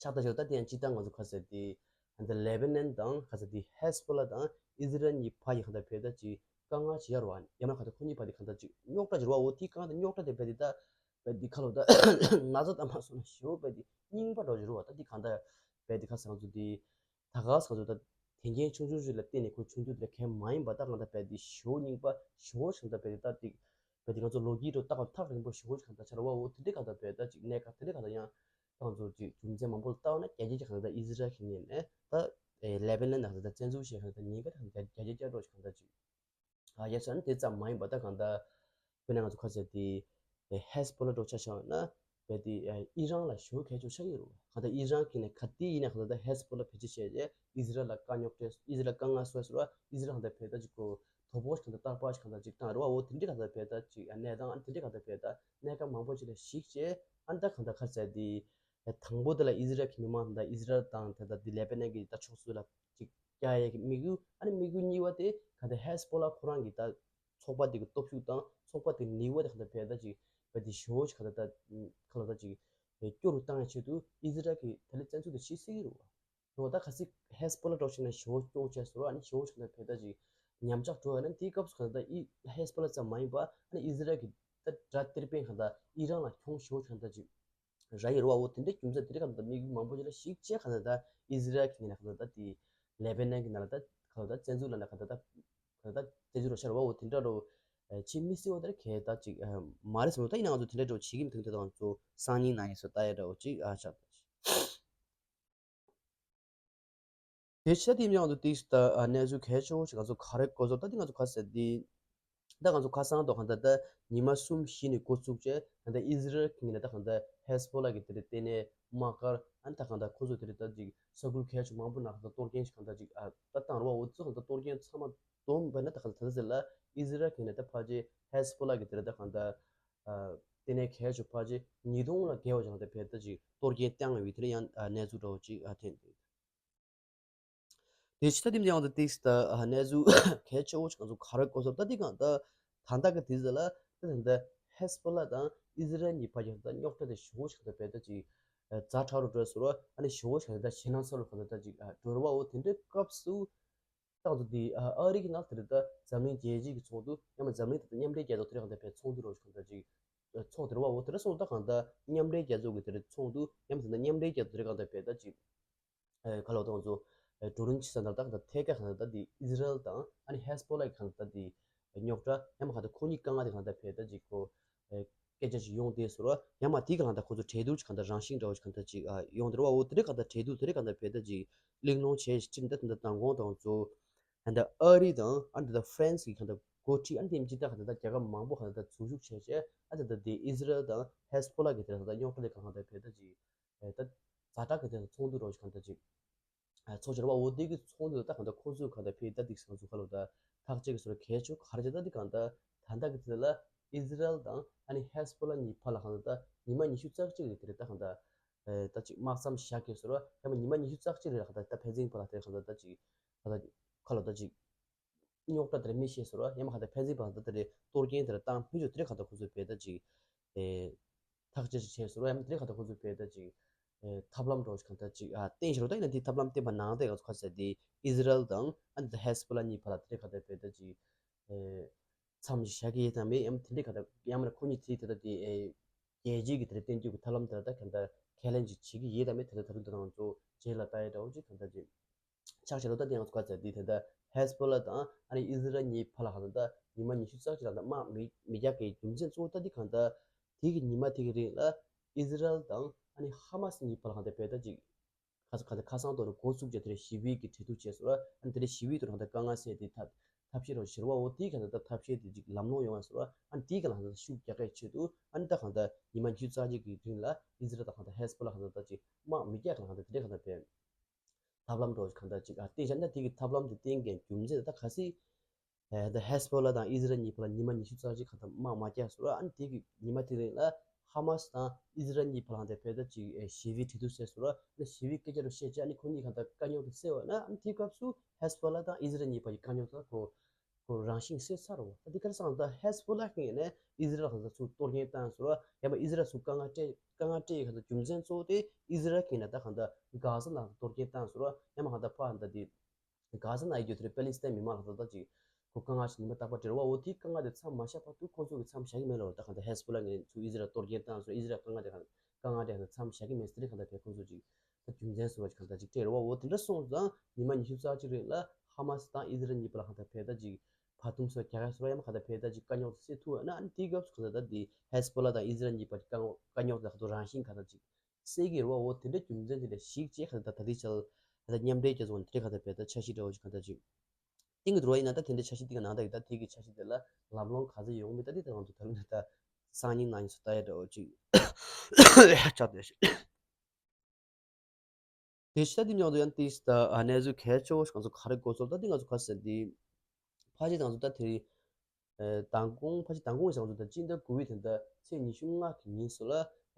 ཆགས་ད་ཞོར་ད་དེ་ཡང་སྤྱིར་བཏང་ང་ཚོ་ཁ་ཟེར་དེ་གང་ལྟར་ལེ་བྷ་ནན་དང་གང་ཟེར་དེ་ཧེ་སི་བྷོ་ལ་དང་ཨི་ཟི་རལ་གཉིས་ཕ་ཡི་གང་ལྟར་ཕེ་ད་ཅིག་དཀའ་ངལ་ཅིག་ཡོད་རེད་བ། ཡང་མ་གང་ལྟར་ཁོ་གཉིས་བར་དེ་གང་ལྟར་ཅིག་རྙོག་དྲ་ཅིག་རེད་བ། འོ་དེ་གང་ལྟར་རྙོག་དྲ་དེ་ཕེ་དེ་ད་ཕེ་དེ་ཁ་ལོ་ད་ན་ཚ་ད་མ་སོང་ན་ཞེ་བོ་ཕེ་དེ་རྙིང་པ་འདྲ་ཅིག་རེད་བ། ད་དེ་གང་ལྟར་ཕེ་དེ་ཁ་སང་ཚོ་དེ། ད་ག་ས་ཚོ་ད་དེ་འགན་ཆུང་ཆུང་ཞིག་ལ་བརྟེན་ནས་ཁོ་ཆུང་ཆུང་དེ་ལ་གལ་མ་ཡིན་པ་ད་གང་ལྟར་ཕེ་དེ་ཞེ་བོ་རྙིང་པ་ཞེ་བོ་ཞིག་ད་ཕེ་དེ་ད་དེ་ཕེ་དེ་ང་ཚོ་ལོ་རྒྱུས་དུ་ད་གང་ཐག་རིང་པོ་ཞེ་བོ་ཞིག་ད་ཆ་ར་བ། འོ་དེ་འདྲའི་གང་ལྟར་ཕེ་ད་ཅིག་གནད་འགག་དེ་འདྲའི་གང་ལྟར་ཡང་ ཏང་ཚོ་ཅིག་རྒྱུ་མཚན་མང་པོ་ལ་ལྟ་བ་ན་རྒྱལ་སྤྱིའི་ཁ་ད་ཨི་ཟི་རལ་གྱི་ངོས་ནས་ད་ལེ་བྷ་ནན་ནང་ད་བཙན་འཛུལ་བྱས་ཁ་ད་ཉེན་ཁ་ད་རྒྱ་རྒྱ་སྐྱེད་རོགས་ཁ་ད་ཅིག་ཨ་ཡ་སོན་དེ་ཙམ་མ་ཡིན་པ་ད་གང་ད་དཔེར་ན་ང་ཚོ་ཁ་ཟེར་དེ་ཧེ་སི་བྷོ་ལ་འགྲོ་ཆ་བཞག་ན་བས་དེ་ཨི་རན་ལ་ཞེ་པོ་གལ་ཆེ་ཆགས་ཀྱི་རེད། གང་ད་ཨི་རན་གྱི་ནས་ག་དེ་ཡིན་ན་གང་ད་ཧེ་སི་བྷོ་ལ་བེད་སྤྱོད་བྱས་རྗེས་ཨི་ཟི་རལ་ལ་དཀའ་རྙོག་སྤྲད་ཨི་ཟི་རལ་དཀའ་ངལ་བཟོས་སོང་ཨི་ཟི་རལ་གང་ད་བས་ད་ཅིག་གོ་དོ་པོ་གང་ད་རྟག་པར་གང་ད་ཅིག་བཏང་རེད་བ། འོ་དེ་འདྲའི་གང་ད་བས་ད་ཅིག་གནས་སྟངས་ཨ་དེ་འདྲའི་གང་ད་བས་ད་གནས་སྐབས་མང་པོ་ཅིག་ལ་གཞིགས་བྱས་ཨ་ད་གང་ད་ཁ་ཟེར་དེ། དང་པོ་དེ་ལ་ཨི་ཟི་རལ་གྱི་མི་མང་དང་ཨི་ཟི་རལ་དང་དེ་དང་དེ་ལེ་པེ་ནན་གྱི་ད་ཕྱོགས་སུ་ལ་ཅིག་རྒྱག་ཡས་ཀྱི་དམིགས་ཡུལ། ཨ་ནི་དམིགས་ཡུལ་གཉིས་པ་དེ་ག་དེ་ཧེ་སི་བྷོ་ལ་ཁོ་རང་གི་ད་ཚོགས་པ་དེ་གི་སྟོབས་ཤུགས་དང་ཚོགས་པ་དེ་ནུས་པ་དེ་ག་དེ་བས་ད་ཅིག་བས་དེ་ཞེ་པོ་ཅིག་ག་དེ་ད་ཁ་ལ་ད་ཅིག་སྐྱོ་རུ་བཏང་ཡས་ཆེད་དུ་ཨི་ཟི་རལ་གྱི་དེ་ལ་བཙན་འཛུལ་དེ་བྱེད་སྲིད་ཀྱི་རེད་བ། འོ་ད་གལ་སྲིད་ཧེ་སི་བྷོ་ལ་འགྲོ་ཕྱིན་ན་ཞེ་པོ་སྐྱོ་བྱས་སོང་ཨ་ནི་ཞེ་པོ་ཅིག་ག་དེ་བས་ད་ཅིག་ཉམས་ཆག་འགྲོ་ཡ་ན་དེའི་སྐབས་སུ་ག་དེ་ད་ཨི་ཧེ་སི་བྷོ་ལ་ཙམ་མ་ཡིན་པ་ཨ་ནི་ཨི་ཟི་རལ་གྱི་ད་དགྲ་གཏེར་པན་ག་དེ་ད་ཨི་རན་ལ་གྱོང་ཞེ་པོ་ཅིག་ག་དེ་ད་ཅིག་ར་ཡི་རུ་བ་འོ་དེ་འདྲ་རྒྱུ་མཚན་དེ་རིགས་གང་ད་དམིགས་ཡུལ་མང་པོ་ཅིག་ལ་གཞིགས་བྱས་གང་ད་ད་ཨི་ཟི་རལ་གྱི་ངོས་ནས་གང་ད་ད་དེ་ལེ་བྷ་ནན་གྱི་ནང་ལ་ད་གང་ད་བཙན་འཛུལ་ལ་ན་གང་ད་ད་གང་ད་བཙན་འཛུལ་རོ་ཤར་བ་འོ་དེ་འདྲ་རོ་བྱེད་མི་སྲིད་འོ་དེ་གས་ད་ཅིག་མ་རེད་ཟེར་བ་ད་ཡིན་ན་ང་ཚོ་དེ་འདྲ་རོ་བྱེད་ཀྱི་མི་འདུག་དེ་དང་ཚོ་སང་ཉིན་ན་ཡིན་སོ་ད་ཡ་འདྲ་བོ་ཅིག་ཨ་ཆགས་ད་ཅིག་དེ་ཕྱི་ལ་དེ་ཡང་དུ་ཏིག་ད་གནས་ཚུལ་གལ་ཆེ་བོ་ཞིག་ང་ཚོ་ག་རེ་གོ་སོང་ད་དེ་ང་ཚོ་ག་ཟེར་དེ་ད་ང་ཚོ་ཁ་སང་དུ་གང་ལྟར་ད་ཉི་མ་གསུམ་བཞི་ནས་འགོ་བཙུགས་བྱས་ད་ལྟ་ཨི་ཟི་རལ་གྱི་ངོས་ནས་ད་གང་ལྟར་ཧེ་སི་བྷོ་ལ་གི་དེ་རེད་ལྟེ་གནས་དམག་སྒར་ཨ་ནི་ད་གང་ལྟར་ཁོ་ཚོ་དེ་རེད་ད་ཅིག་ས་ཁུལ་གལ་ཆེ་མང་པོ་ནང་གང་ལྟར་གཏོར་སྐྱོན་ཞིག་གང་ལྟར་ཅིག་ཨ་ད་བཏང་རུ་བ་འོ་ཚོ་གང་ལྟར་གཏོར་སྐྱོན་ཚང་མ་བསྡོམས་པ་ན་ད་གང་ལྟར་ད་ལྟ་ཟེར་ལ་ཨི་ཟི་རལ་གྱི་ངོས་ནས་ད་ཕལ་ཆེར་ཧེ་སི་བྷོ་ལ་གི་དེ་རེད་ད་གང་ལྟར་ལྟེ་གནས་གལ་ཆེ་ཕལ་ཆེར་ཉིས་སྟོང་ལ་བརྒལ་བ་ཞིག་གང་ལྟར་བས་ད་ཅིག་གཏོར་སྐྱོན་བཏང་བའི་དེ་རེད་ཡང་གནས་ཚུལ་འདྲ་བོ་ཅིག་ཨ་ཐོན་འདུག་དེ་ཕྱི་ད་དེ་ཡང་དུ་ཏིག་ད་གནས་ཚུལ་གལ་ཆེ་བོ་ཞིག་ང་ཚོ་ག་རེ་གོ་སོང་ད་དེ་གང་ད་ད་ལྟ་གི་དུས་ཚོད་ལ་ད་ད་ཧེ་སི་བྷོ་ལ་དང་ཨི་ཟི་རལ་གཉིས་བར་གྱི་ད་རྙོག་དྲ་དེ་ཞེ་པོ་ཞིག་ད་བས་ད་ཅིག་ཛ་དྲག་རུ་འགྲོ་སོང་ར་ཨ་ནི་ཞེ་པོ་ཞིག་ད་ཞེད་སྣང་ཚ་རུ་གང་ད་ད་ཅིག་འགྲོ་རུ་བ་འོ་དེ་འདྲའི་སྐབས་སུ་ད་ད་དེ་ཨ་རི་གི་ནང་དེ་རེད་ད་འཛམ་གླིང་རྒྱལ་སྤྱི་གི་ཚོགས་འདུ་ཡང་ན་འཛམ་གླིང་དེ་ད་མཉམ་འབྲེལ་རྒྱལ་ཚོགས་དེ་རེད་གང་ད་བས་ཚོགས་འདུ་རུ་གང་ད་ཅིག་ཚོགས་དེ་རུ་བ་འོ་དེ་འདྲ་སོང་ད་གང་ད་མཉམ་འབྲེལ་རྒྱལ་ཚོགས་ཀྱི་དེ་རེད་ཚོགས་འདུ་ཡང་མིན་ད་མཉམ་འབྲེལ་རྒྱལ་ཚོགས་དེ་རེད་གང་ད་བས་ད་ཅིག་ཨེ་ག་ལོ་དང་ཚོ་ཨེ་ཀྲུའུ་རིན་ཆེ་ས་འདར་དང་ད་ཐད་ཀ་གང་ད་དེ་ཨི་ཟི་རལ་དང་ཨ་ནི་ཧེ་སི་བྷོ་ལ་གི་གང་ད་དེ་རྙོག་དྲ་ཡང་མ་གང་ད་ཁོ་གཉིས་དཀའ་ངལ་དེ་གང་ད་བས་ད་ཅིག་ཁོ་ཨེ་སྐད་ཆ་ཞིག་ཡོང་དེ་སོ་ར་ཡང་མ་དེ་གི་གང་ད་ཁོ་ཚོ་གྲོས་བསྡུར་གང་ད་རང་བཞིན་འདྲ་བོ་ཞིག་གང་ད་ཅིག་ཨ་ཡོང་དེ་ར་བ་འོ་དེ་རེད་གང་ད་གྲོས་བསྡུར་དེ་རེད་གང་ད་བས་ད་ཅིག་གླེང་སློང་བྱས་ཤིག་ཅིག་ད་དེ་འདྲ་དང་གོང་དང་ཚོ་ད་ཨ་རི་དང་ཨ་ནི་ད་ཧྥ་རན་སི་གི་གང་ད་འགོ་ཁྲིད་ཨ་ནི་དེ་མི་གཅིག་ད་གང་ད་ད་རྒྱལ་ཁབ་མང་པོ་གང་ད་ད་འཛུལ་ཞུགས་བྱས་བྱས་ཨ་ད་ད་དེ་ཨི་ཛི་རལ་དང་ཧེ་ཟ་བྷོ་ལ་གི་དེ་ད་ད་རྙོག་དྲ་དེ་གང་ད་བས་ད་ཅིག་ད་ཛ་དྲག་གི་དེ་ཚོགས་འདུ་རོགས་ཞིག་གང་ད་ཅིག་ཚོགས་བྱས་ར་བ་འོ་དེ་གི་ཚོགས་འདུ་ད་གང་ད་ཁོ་ཚོས་གང་ད་བས་ད་དེ་གང་ཚོ་ཁ་ལོ་ད་ཐག་གཅོད་ཀྱི་སོ་ར་གལ་ཆོ་ག་རེ་བྱས་ད་དེ་གང་ད་ད་ད་གི་དེ་ལ་ཨི་ཛི་རལ་དང་ཨ་ནི་ཧེ་ཟ་བྷོ་ལ་གཉིས་བར་ལ་གང་ད་ད་ཉི་མ་ཉི་ཤུ་རྩ་གཅིག་གི་དེ་རེད་ད་གང་ད། ད་ཅིག་དམག་མཚམས་བཞག་གི་སོ་ར་ཡང་མ་ཉི་མ་ཉི་ཤུ་རྩ་གཅིག་རེད་ལ་གང་ད་ད་ཕན་ཚུན་བར་ལ་དེ་གང་ད་ད་ཅིག་གང་ད་ཁ་ལོ་ད་ཅིག་རྙོག་དྲ་དེ་རེད་མི་ཤེས་སོ་ར་ཡང་མ་གང་ད་ཕན་ཚུན་བར་ལ་ད་དེ་རེད་གཏོར་སྐྱོན་དེ་རེད་བཏང་མི་ཆོག་དེ་རེད་གང་ད་ཁོ་ཚོས་བས་ད་ཅིག་ཨེ་ཐག་གཅོད་ཅིག་བྱས་སོ་ར་ཡང་མ་དེ་རེད་གང་ད་ཁོ་ཚོས་བས་ད་ཅིག་ཨེ་ཐབས་ལམ་འདྲ་བོ་ཞིག་གང་ད་ཅིག་ཨ་བསྟན་ཤེས་རོགས་ད་ཡིན་ན་དེ་ཐབས་ལམ་བསྟན་པ་ནང་དེ་ག་ཚོ་ཁ་ཟེར་དེ་ཨི་ཛི་རལ་དང་ཨ་ནི་ད་ཧེ་ཟ་བྷོ་ལ་གཉིས་བར་ལ་དེ་རེད་གང་ད་བས་ད་ཅིག་ཨེ། མཚམས་ཤིག་བཞག་གི་ཡོད་དམ་མེད་ཡང་དེ་འདྲའི་ག་ད་ཡང་མིན་ན་ཁོ་གཉིས་དེ་དེ་ད་དེ་ཨེ་རྒྱལ་སྤྱིའི་གི་དེ་རེད་བསྟན་རྒྱུ་གི་ཐབས་ལམ་དེ་ད་ག་ད་ཁས་ལེན་ཅིག་བྱེད་ཀྱི་ཡོད་དམ་མེད་དེ་ད་ད་རུང་དེ་དང་ཚོ་རྗེས་ལ་ལྟ་ཡ་འདྲ་བོ་ཅིག་ག་ད་ཅིག་ཆགས་བྱས་ལོ་ད་དེ་ཡང་ཚོ་ག་ཚད་དེ་དེ་ད་ཧེ་ཟ་བྷོ་ལ་དང་ཨ་ནི་ཨི་ཛི་རལ་གཉིས་བར་ལ་ག་ད་ད་ཉི་མ་ཉི་ཤུ་རྩ་གཅིག་ལ་ད་དམག་མི་མི་རྒྱག་གི་རྒྱུ་མཚན་གཙོ་བོ་ད་དེ་ག་ད་དེ་གི་ཉི་མ་དེ་གི་རིང་ལ་ཨི་ཛི་རལ་དང་ཨ་ནི་ཧ་མ་སི་གཉིས་བར་ལ་ག་ད་བས་ད་ཅིག་ཁ་ཁ་ཁ་སང་དོ་རུ་འགོ་བཙུགས་བྱས་དེ་རེད་ཞི་བའི་གི་གྲོས་བསྡུར་བྱས་སོང་ར་ཨ་ནི་དེ་རེད་ཞི་བའི་དོ་རུ་གང་ལྟར་དཀའ་ངལ་སེལ་ཏེ་ཐབས་ཐབས་ཤེས་རོགས་ཞེར་བ་འོ་དེའི་གང་ལྟར་ཐབས་ཤེས་དེ་ཅིག་ལམ་ལྷོང་ཡོང་བ་སོང་ར་ཨ་ནི་དེའི་གང་ལྟར་ཤུགས་རྒྱག་གི་ཆེད་དུ་ཨ་ནི་ད་གང་ལྟར་ཉི་མ་ཉི་ཤུ་རྩ་གཅིག་གི་རིང་ལ་ཨི་ཛི་རལ་དང་གང་ལྟར་ཧེ་ཟ་བྷོ་ལ་གང་ལྟར་ད་ཅིག་དམག་མི་རྒྱག་གང་ལྟར་དེ་འདྲའི་གང་ལྟར་བས་ཐབས་ལམ་རོགས་གང་ལྟར་ཅིག་ཨ་བསྟན་བྱས་ན་དེ་གི་ཐབས་ལམ་དེ་བསྟན་མཁན་རྒྱུ་མཚན་ད་ག་སྲིད། ཨེ་ད་ཧེ་ཟ་བྷོ་ལ་དང་ཨི་ཛི་རལ་གཉིས་བར་ལ་ཉི་མ་ཉི་ཤུ་རྩ་གཅིག་གང་ལྟར་དམག་མ་རྒྱག་སོང་ར་ཨ་ནི་དེ་གི་ཉི་མ་དེ་རིང་ལ་ཧ་མ་སི་དང་ཨི་ཛི་རལ་གཉིས་བར་ལ་དེ་བས་ད་ཅིག་ཨེ་ཞི་བའི་གྲོས་བསྡུར་བྱས་སོང་ར་ཨ་ནི་ཞི་བའི་སྐད་ཆ་རུ་བཤད་བྱས་ཨ་ནི་ཁོ་གཉིས་གང་ལྟར་དཀའ་རྙོག་དེ་སེལ་བ་ན་ཨ་ནི་དེའི་སྐབས་སུ་ཧེ་ཟ་བྷོ་ལ་དང་ཨི་ཛི་རལ་གཉིས་བར་གྱི་དཀའ་རྙོག་དེ་ཁོ་ཁོ་རང་བཞིན་སེལ་ཚར་རོ། ད་དེ་ག་རེ་སང་ད་ཧེ་ཟ་བྷོ་ལ་གི་ངོས་ནས་ཨི་ཛི་རལ་གང་ལྟར་ཚུར་གཏོར་སྐྱོན་བཏང་སོང་ར་ཡང་མ་ཨི་ཛི་རལ་ཚུར་དཀའ་ངལ་སྤྲད་དཀའ་ངལ་སྤྲད་ཡི་གང་ལྟར་རྒྱུ་མཚན་གཙོ་བོ་དེ་ཨི་ཛི་རལ་གི་ངོས་ནས་ད་གང་ལྟར་གྷ་ཟ་ནང་གཏོར་སྐྱོན་བཏང་སོང་ར་ཡང་མ་གང་ལྟར་ཕར་ད་དེ། གྷ་ཟ་ནང་ཡོད་དེ་རེད་པེ་ལི་སི་ཐན་མི་མང་ལ་ད་ལྟ་ཅིག་ཁོ་དཀའ་ངལ་ཞིག་ཉི་མ་རྟག་པར་འཕྲད་རེད་བ། འོ་དེའི་དཀའ་ངལ་དེ་མཚམས་མ་བཞག་བར་དུ་ཁོང་ཚོ་གི་མཚམས་བཞག་གི་མེད་ལོ། ད་གང་ལྟར་ཧེ་ཟ་བྷོ་ལ་ངོས་ནས་ཚུར་ཨི་ཛི་རལ་གཏོར་སྐྱོན་བཏང་སོང་ཨི་ཛི་རལ་དཀའ་ངལ་དེ་གང་དཀའ་ངལ་དེ་གང་ལྟར་མཚམས་བཞག་གི་མེད་ཟེར་རེད། གང་ལྟར་བས་ཁོང་ཚོ་ཅིག་ད་རྒྱུ་མཚན་བཟོ་བ་ཅིག་གང་ལྟར་ཅིག་སྤྲད་རེད་བ། འོ་དེ་འདྲ་སོང་ཙང་ཉི་མ་ཉི་ཤུ་རྩ་གཅིག་རིང་ལ་ཧ་མ་སི་དང་ཨི་ཛི་རལ་གཉིས་བར་ལ་གང་ལྟར་བས་ད་ཅིག་བར་འདུམ་སོགས་རྒྱག་ཡ་སོགས་ཡང་མ་གང་ལྟར་བས་ད་ཅིག་དཀའ་རྙོག་དེ་སེལ་ཐུབ་ཡོད་ན་ཨ་ནི་དེའི་སྐབས་སུ་གང་ལྟར་ད་དེ་ཧེ་ཟ་བྷོ་ལ་དང་ཨི་ཛི་རལ་གཉིས་བར་གྱི་དཀའ་རྙོག་དཀའ་རྙོག་དེ་ཁ་ཐུག་རང་བཞིན་གང་ལྟར་ཅིག་ སྲིད་ཀྱི་རེད་བ། འོ་དེ་འདྲ་རྒྱུ་མཚན་དེ་འདྲ་ཞིག་ཅེས་ག་ད་ད་དེ་ཆ་ལ་ད་མཉམ་འབྲེལ་རྒྱལ་ཚོགས་དེ་འདྲ་ག་ད་བས་ད་འཆར་གཞི་འདྲ་བོ་ཞིག་ག་ད་ཅིག་ཏིང་གི་འགྲོ་བ་ཡིན་ན། ད་དེ་འདྲའི་འཆར་གཞི་འདི་ག་ནང་ད་ཡིན། ད་དེ་གི་འཆར་གཞི་དེ་ལ་ལམ་ལྷོང་ག་ཚོད་ཡོང་མིན་ད་འདི་ད་ང་ཚོ་ད་ལུ་ནས་ད་སང་ཉིན་གནངས་ཉིན་སུ་ལྟ་ཡ་འདྲ་བོ་ཅིག་ཆགས་བསྡད་ཤག་དེ་ཤ་དེ་མཉམ་དུ་ཡང་ཏིས་ད་གནས་ཚུལ་གལ་ཆེ་བོ་ཞིག་ང་ཚོ་ག་རེ་གོ་སོང་ད་འདི་ང་ཚོ་ག་ཟེར་འདི་ཕལ་ཆེར་ང་ཚོ་ད་དེ་རིང་མདང་དགོང་ཕལ་ཆེར་མདང་དགོང་ཞིག་ང་ཚོ་ད་སྤྱི་ཟླ་དགུ་པའི་དེ་ད་ཚེས་ཉི་ཤུ་ལྔ་གི་ཉིན་སུ་ལ་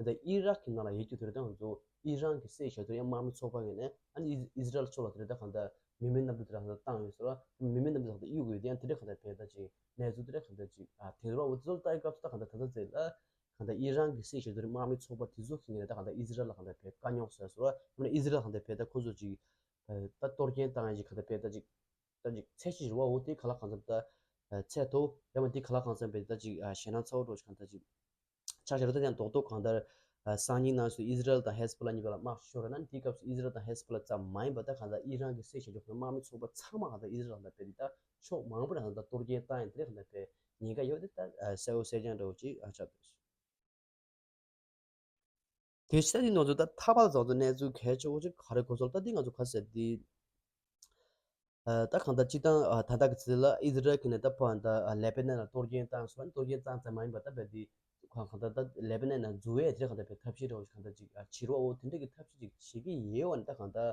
ད་ཨི་རག་གི་ནང་ལ་ཡོད་རྒྱུ་དེ་རེད། ད་ང་ཚོ་ཨི་རན་གི་སྲིད་བྱ་ཚུལ་ཡང་དམག་མི་ཚོགས་པ་ངོས་ནས་ཨ་ནི་ཨི་ཟི་རལ་ཕྱོགས་ལ་དེ་རེད། ད་གང་ལྟར་མི་མེད་གནམ་གྲུ་དེ་རང་ད་བཏང་ཡོད་སོ་ལ་མི་མེད་གནམ་གྲུ་དེ་གཡུག་ཡོད་དེ་ཡང་དེ་འདྲ་གང་ལྟར་བས་ད་ཅིག་གནས་ཚུལ་དེ་འདྲ་གང་ལྟར་ཅིག་ཨ་དེ་རུ་འོ་དེ་ཚོ་ལ་ལྟ་ཡི་སྐབས་སུ་ད་གང་ལྟར་ད་ལྟ་ཚེ་ལ་གང་ལྟར་ཨི་རན་གྱི་སྲིད་བྱ་ཚུལ་དམག་མི་ཚོགས་པ་དེ་ཚོ་གི་ངོས་ནས་ད་གང་ལྟར་ཨི་ཟི་རལ་ལ་གང་ལྟར་བས་དཀའ་རྙོག་བཟོས་སོ་ལ་ཡང་ན་ཨི་ཟི་རལ་གང་ལྟར་བས་ད་ཁོ་ཚོ་ཅིག་ད་སྟོར་སྐྱོན་བཏང་ཡ་ཅིག་གང་ལྟར་བས་ད་ཅིག་ད་ཅིག་ཚད་གཞི་རེད་བ། འོ་དེ་ག་ལ་གང་འཚམ་ད་ཚད་མཐོ་ཡང་མ་དེ་ག་ལ་གང་འཚམ་བས་ད་ཅིག་ཞེད་སྣང་ཚ་བོ་འགྲོ་ཅིག་གང་ལྟར་ཅིག་ཆགས་ཤར་ད་ཡང་རྡོག་རྡོག་གང་ལྟར་སང་ཉིན་ནང་སུ་ཨི་ཟི་རལ་དང་ཧེ་ཟི་བྷོ་ལ་གཉིས་བར་ལ་དམག་ཤོར་ན་དེའི་སྐབས་སུ་ཨི་ཟི་རལ་དང་ཧེ་ཟི་བྷོ་ལ་ཙམ་མ་ཡིན་པ་ད་གང་ལྟར་ཨི་རན་གྱི་སྲིད་བྱ་ཆོག་དམག་མི་ཚོགས་པ་ཚང་མ་གང་ལྟར་ཨི་ཟི་རལ་གང་ལྟར་བས་དེ་ད་ཕྱོགས་མང་པོ་ནས་གང་ལྟར་གཏོར་སྐྱོན་བཏང་ཡང་དེ་གང་ལྟར་བས་ཉེན་ཁ་ཡོད་དེ་ད་གསལ་བོ་གསལ་རྐྱང་འདྲ་བོ་ཅིག་ཨ་ཆགས་འདུག་དེ་ཕྱི་ད་འདི་ང་ཚོ་ད་ཐ་མ་ལ་ཚོགས་ཚོ་གནས་ཚུལ་གལ་ཆེ་བོ་ཅིག་ག་རེ་གོ་སོང་ད་འདི་ང་ཚོ་ག་ཟེར་འདི། ད་གང་ལྟར་སྤྱི་བཏང་ད་ལྟ་གི་ཚེ་ལ་ཨི་ཟི་རལ་གྱི་ནས་ད་ཕོ་ད་ལེ་པེ་ནན་ལ་གཏོར་སྐྱོན་བཏང་སོང་། གཏོར་སྐྱོན་བཏང་ཙམ་མ་ཡིན་པ་ད་བས་འདི་གང་ལྟར་ད་ལེ་པེ་ནན་ནང་འཛུལ་བའི་དེ་གང་ལྟར་བས་ཐབས་ཤེས་རོགས་གང་ལྟར་ཅིག་བྱེད་རོགས་འོ་དེ་འདྲ་གི་ཐབས་ཤེས་ཅིག་བྱེད་ཀྱི་ཡོད་བ་ནི་ད་གང་ལྟར།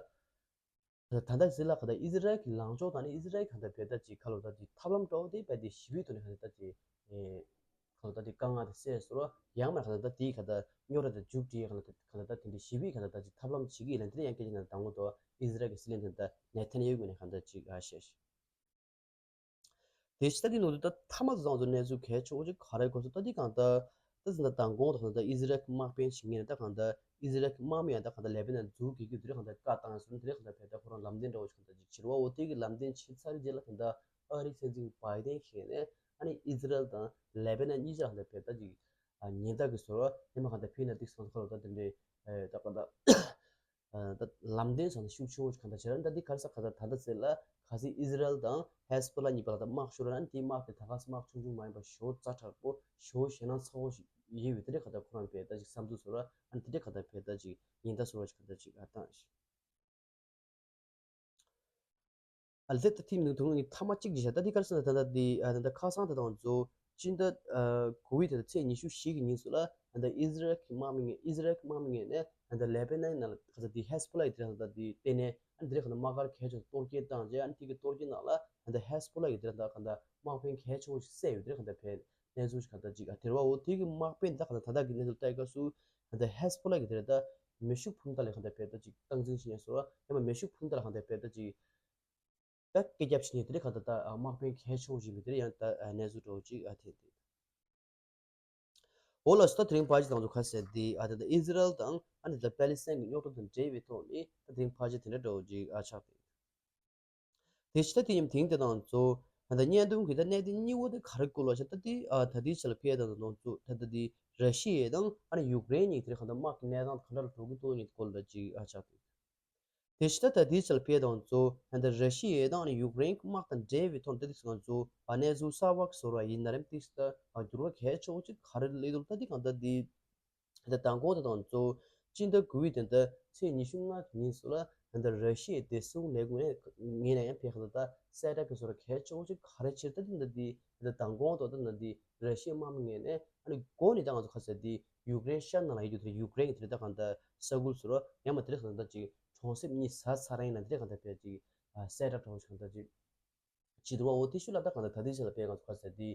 ད་ལྟ་ཟེར་ལ་ག་ད་ཨི་ཟི་རལ་གྱི་ལངས་ཕྱོགས་དང་ནི་ཨི་ཟི་རལ་གང་ལྟར་བས་ད་ཅིག་ཁ་ལོ་ད་ཅིག་ཐབས་ལམ་འདྲ་བོ་དེ་བས་དེ་ཞི་བའི་ཐོག་ནས་གང་ལྟར་ད་ཅིག་ཁ་ལོ་ད་དེ་དཀའ་ངལ་དེ་སེལ་སོང་ཡང་མ་གང་ལྟར་ད་དེའི་གང་ལྟར་རྙོག་དྲ་དེ་མཇུག་སྒྲིལ་གང་ལྟར་གང་ལྟར་ད་དེ་འདྲ་ཞི་བའི་གང་ལྟར་ད་ཅིག་ཐབས་ལམ་བྱེད་ཀྱི་ཡིན་ལ་དེ་ཡང་སྐད་ཆ་ནང་དང་པོ་དོ་ཨི་ཟི་རལ་གྱི་སྲིད་བློན་དེ་ད་ནེ་ཐན་ཡ་ཧུ་ངོས་ནས་གང་ལྟར་ཅིག་ཨ་བཤད་ཤག་དེ་ཕྱི་ད་དེ་ནང་དུ་ད་ཐ་མ་ཚོ་ཚང་ཚོ་གནས་ཚུལ་གལ་ཆེ་བོ་ཅིག་ག་རེ་གོ་སོང་ད་དེ་གང་ལྟར་ད་ཟིན་ད་མདང་དགོང་དང་ད་ཨི་ཟི་རལ་གྱི་དམག་དཔོན་ཞིག་ངོས་ནས་ད་གང་ལྟར་ཨི་ཟི་རལ་གྱི་དམག་མི་ཡང་ད་གང་ལྟར་ལེ་པེ་ནན་འཛུལ་དགོས་ཀྱི་དུས་རེ་གང་ལྟར་བཀའ་བཏང་སོང་། དེ་རེ་གང་ལྟར་བས་ད་ཁོ་རང་ལམ་སྟོན་འདྲ་བོ་ཞིག་གང་ལྟར་ཅིག་བྱེད་རོགས་འོ་དེ་གི་ལམ་སྟོན་བྱེད་ཚར་རྗེས་ལ་གང་ལྟར་ཨ་རིའི་སྲིད་འཛིན་བྷའི་ཏན་ཞིག་ནས་ཨ་ནི་ཨི་ཟི་རལ་དང་ལེ་པེ་ནན་གཉིས་ཆ་གང་ལྟར་བས་ད་ཅིག་ཉེན་བརྡ་གི་བཟོ་རོགས་ཉི་མ་གང་ལྟར་ཕི་ན་ཏིག་སོང་ཁ་ལོ་ད་དེ་འདྲའི་ད་གང་ལྟར། ད་ལམ་སྟོན་སོགས་ནས་ཤུགས་ཆེ་བོ་གང་ལྟར་བྱས་ར་ད་འདི་ག་རེ་ཟེར་གང་ལྟར་ད་ལྟ་ཟེར་ལ་གལ་སྲིད་ཨི་ཟི་རལ་དང་ཧེ་ཟི་བྷོ་ལ་གཉིས་བར་ལ་ད་དམག་ཤོར་ན་དེའི་དམག་དེ་ད་ག་སེ་དམག་ཆུང་ཆུང་མ་ཡིན་པར་ཞེ་པོ་ཛ་དྲག་པོ་ཞེ་པོ་ཞེད་སྣང་ཚ་བོ་ཞིག་ཡོད་པའི་དེ་འདྲ་གང་ལྟར་ཁོ་རང་བས་ད་ཅིག་བསམ་ཚུལ་བཟོ་ར་ཨ་ནི་དེ་འདྲ་གང་ལྟར་བས་ད་ཅིག་ཉེན་བརྡ་བཟོ་ར་ཞིག་གང་ལྟར་ཅིག་ཨ་བཏང་ཞིག་ཨ་ལེ་ད་ཐིམ་ནུ་ཐུང་ནི་ཐ་མ་གཅིག་ཅིག་བྱ་ད་འདི་ག་རེ་ཟེར་ན་ད་ད་འདི་ཨ་ད་ད་ཁ་སང་ད་དང་ཚོ་སྤྱི་ཟླ་ཨ་དགུ་པའི་ད་ད་ཚེས་ཉི་ཤུ་བཞི་གི་ཉིན་སུ་ལ་ད་ད་ཨི་ཟི་རལ་གྱི་དམག་མི་ངོས་ཨི་ཟི་རལ་གྱི་དམག་མི་ངོས་ནས་ད་ད་ལེ་པེ་ནན་ནང་ལ་ཁ་ས་འདི་ཧེ་ཟི་བྷོ་ལ་ཡི་དེ་རང་ད་འདི་བལྟས་ནས་ཨ་འདི་རེད་གང་ལྟར་དམག་སྒར་གལ་ཆེ་གཏོར་སྐྱོན་བཏང་རྗེས་ཨ་ནི་དེ་གི་གཏོར་སྐྱོན་ནང་ལ་ད་ད་ཧེ་ཟི་བྷོ་ལ་ཡི་དེ་རང་ད་གང་ལྟར་དམག་དཔོན་གལ་ཆེ་བོ་ཞིག་བསད་ཡོད་དེ་རེད་གང་ལྟར་བས་གནས་ཚུལ་ཞིག་གང་ལྟར་ཅིག་ཨ་དེ་ར་བ་འོ་དེ་གི་དམག་དཔོན་ད་གང་ལྟར་ད་ད་གི་གནས་ཚུལ་ལྟ་ཡི་སྐབས་སུ་ད་ད་ཧེ་ཟི་བྷོ་ལ་གི་དེ་ར་ད་མེ་ཤུགས་འཕུར་མདའ་ལས་གང་ལྟར་བས་ད་ཅིག་སྟངས་འཛིན་བྱེད་ཡས་སོ་ར་ཡང་མ་མེ་ཤུགས་འཕུར་མདའ་ལ་གང་ལྟར་བས་ད་ཅིག་ད་སྐད་རྒྱབ་བྱེད་མཁན་དེ་རིགས་གང་ལྟར་ད་དམག་དཔོན་གལ་ཆེ་བོ་ཞིག་མི་དེ་རིགས་ཡང་ད་གནས་ཚུལ་འདྲ་བོ་ཅིག་ཨ་ཐེ་དེ། འོ་ལགས་སོ། ད་དེ་རིང་ཕལ་ཆེར་དང་ཚོ་ཁ་གསལ་དེ་ཨ་ད་ད་ཨི་ཟི་རལ་དང་ཨ་ནི་ད་པེ་ལི་སི་ཐན་གྱི་རྙོག་དྲ་དང་འབྲེལ་བའི་ཐོག་ནས་ད་དེ་རིང་ཕལ་ཆེར་དེ་འདྲ་འདྲ་བོ་ཅིག་ཨ་ཆགས་ཏེ། དེ་ཕྱི་ད་དེ་མཉམ་དེང་དེ་དང་ཚོ་ད་ད་བརྙན་ཐུང་གི་ད་གནད་དོན་གཉིས་པོ་དེ་ག་རེ་སྐོར་ལ་ཆ་ད་དེ་ཨ་ད་དེའི་ཆ་ལ་ཕེ་དང་དང་ཚོ་ད་ད་དེ་ར་ཤི་ཡ་དང་ཨ་ནི་ཡུཀ་རེན་གཉིས་དེ་རིགས་གང་ལྟར་དམག་གི་གནས་སྟངས་ག་འདྲ་ལ་འགྲོ་གི་འདུག་གཉིས་སྐོར་ལ་ཅིག་ཨ་ཆགས་ཏེ། དེ་ཕྱི་ད་ལྟ་དེའི་ཆ་ལ་ཕེ་དང་ཚོ་ད་ལྟ་ར་ཤི་ཡ་དང་ནི་ཡུཀ་རེན་གྱི་དམག་དང་འབྲེལ་བའི་ཐོག་ནས་ད་དེ་ཚོ་ང་ཚོ་གནས་ཚུལ་གསར་པ་བཟོ་བ་ཡིན་ན་རེམ་ཏིག་ད་འགྱུར་བ་གལ་ཆེ་བོ་ཅིག་ག་རེ་སླེབས་འདུག་ད་དེ་གང་ལྟར་དེ་ད་ལྟ་མདང་དགོང་དེ་དང་ཚོ་སྤྱི་ཟླ་དགུ་པའི་དེ་ད་ཚེས་ཉི་ཤུ་ལྔ་གི་ཉིན་སུ་ལ་ད་ལྟ་ར་ཤི་ཡའི་བདེ་སྲུང་ལས་ཁུངས་ནས་ངོས་ནས་ཡང་ཕེ་གང་ལྟར་ད་གསལ་བསྒྲགས་ཀྱི་བཟོ་འདྲ་གལ་ཆེ་བོ་ཅིག་ག་རེ་བྱས་ད་དེ་ད་དེ་ད་ལྟ་མདང་དགོང་དང་ད་ད་དེ་ར་ཤི་ཡའི་དམག་མི་ངོས་ནས་ཨ་ནི་འགོ་ནས་ད་ང་ཚོ་ཁ་ས་དེ་ཡུཀ་རེན་ཤར་ནང་ལ་ཡོད་རྒྱུ་དེ་ཡུཀ་རེན་གྱི་དེ་ད་གང་ལྟར་ས་ཁུལ་སུ་རོ་ཡང་མ་དེ་རིགས་གང་ལྟར་ཅིག་གྲོང་གསེབ་གཉིས་ཟ་ཚར་ཡིན་ན་དེ་གང་ལྟར་བས་ཅིག་གསལ་བསྒྲགས་གྲོགས་གང་ལྟར་ཅིག་བྱེད་འདུག་བ། འོ་དེ་ཤུལ་ལ་ད་གང་ལྟར་ད་ལྟའི་ཆ་ལ་བས་ང་ཚོ་ག་ཟེར་དེ་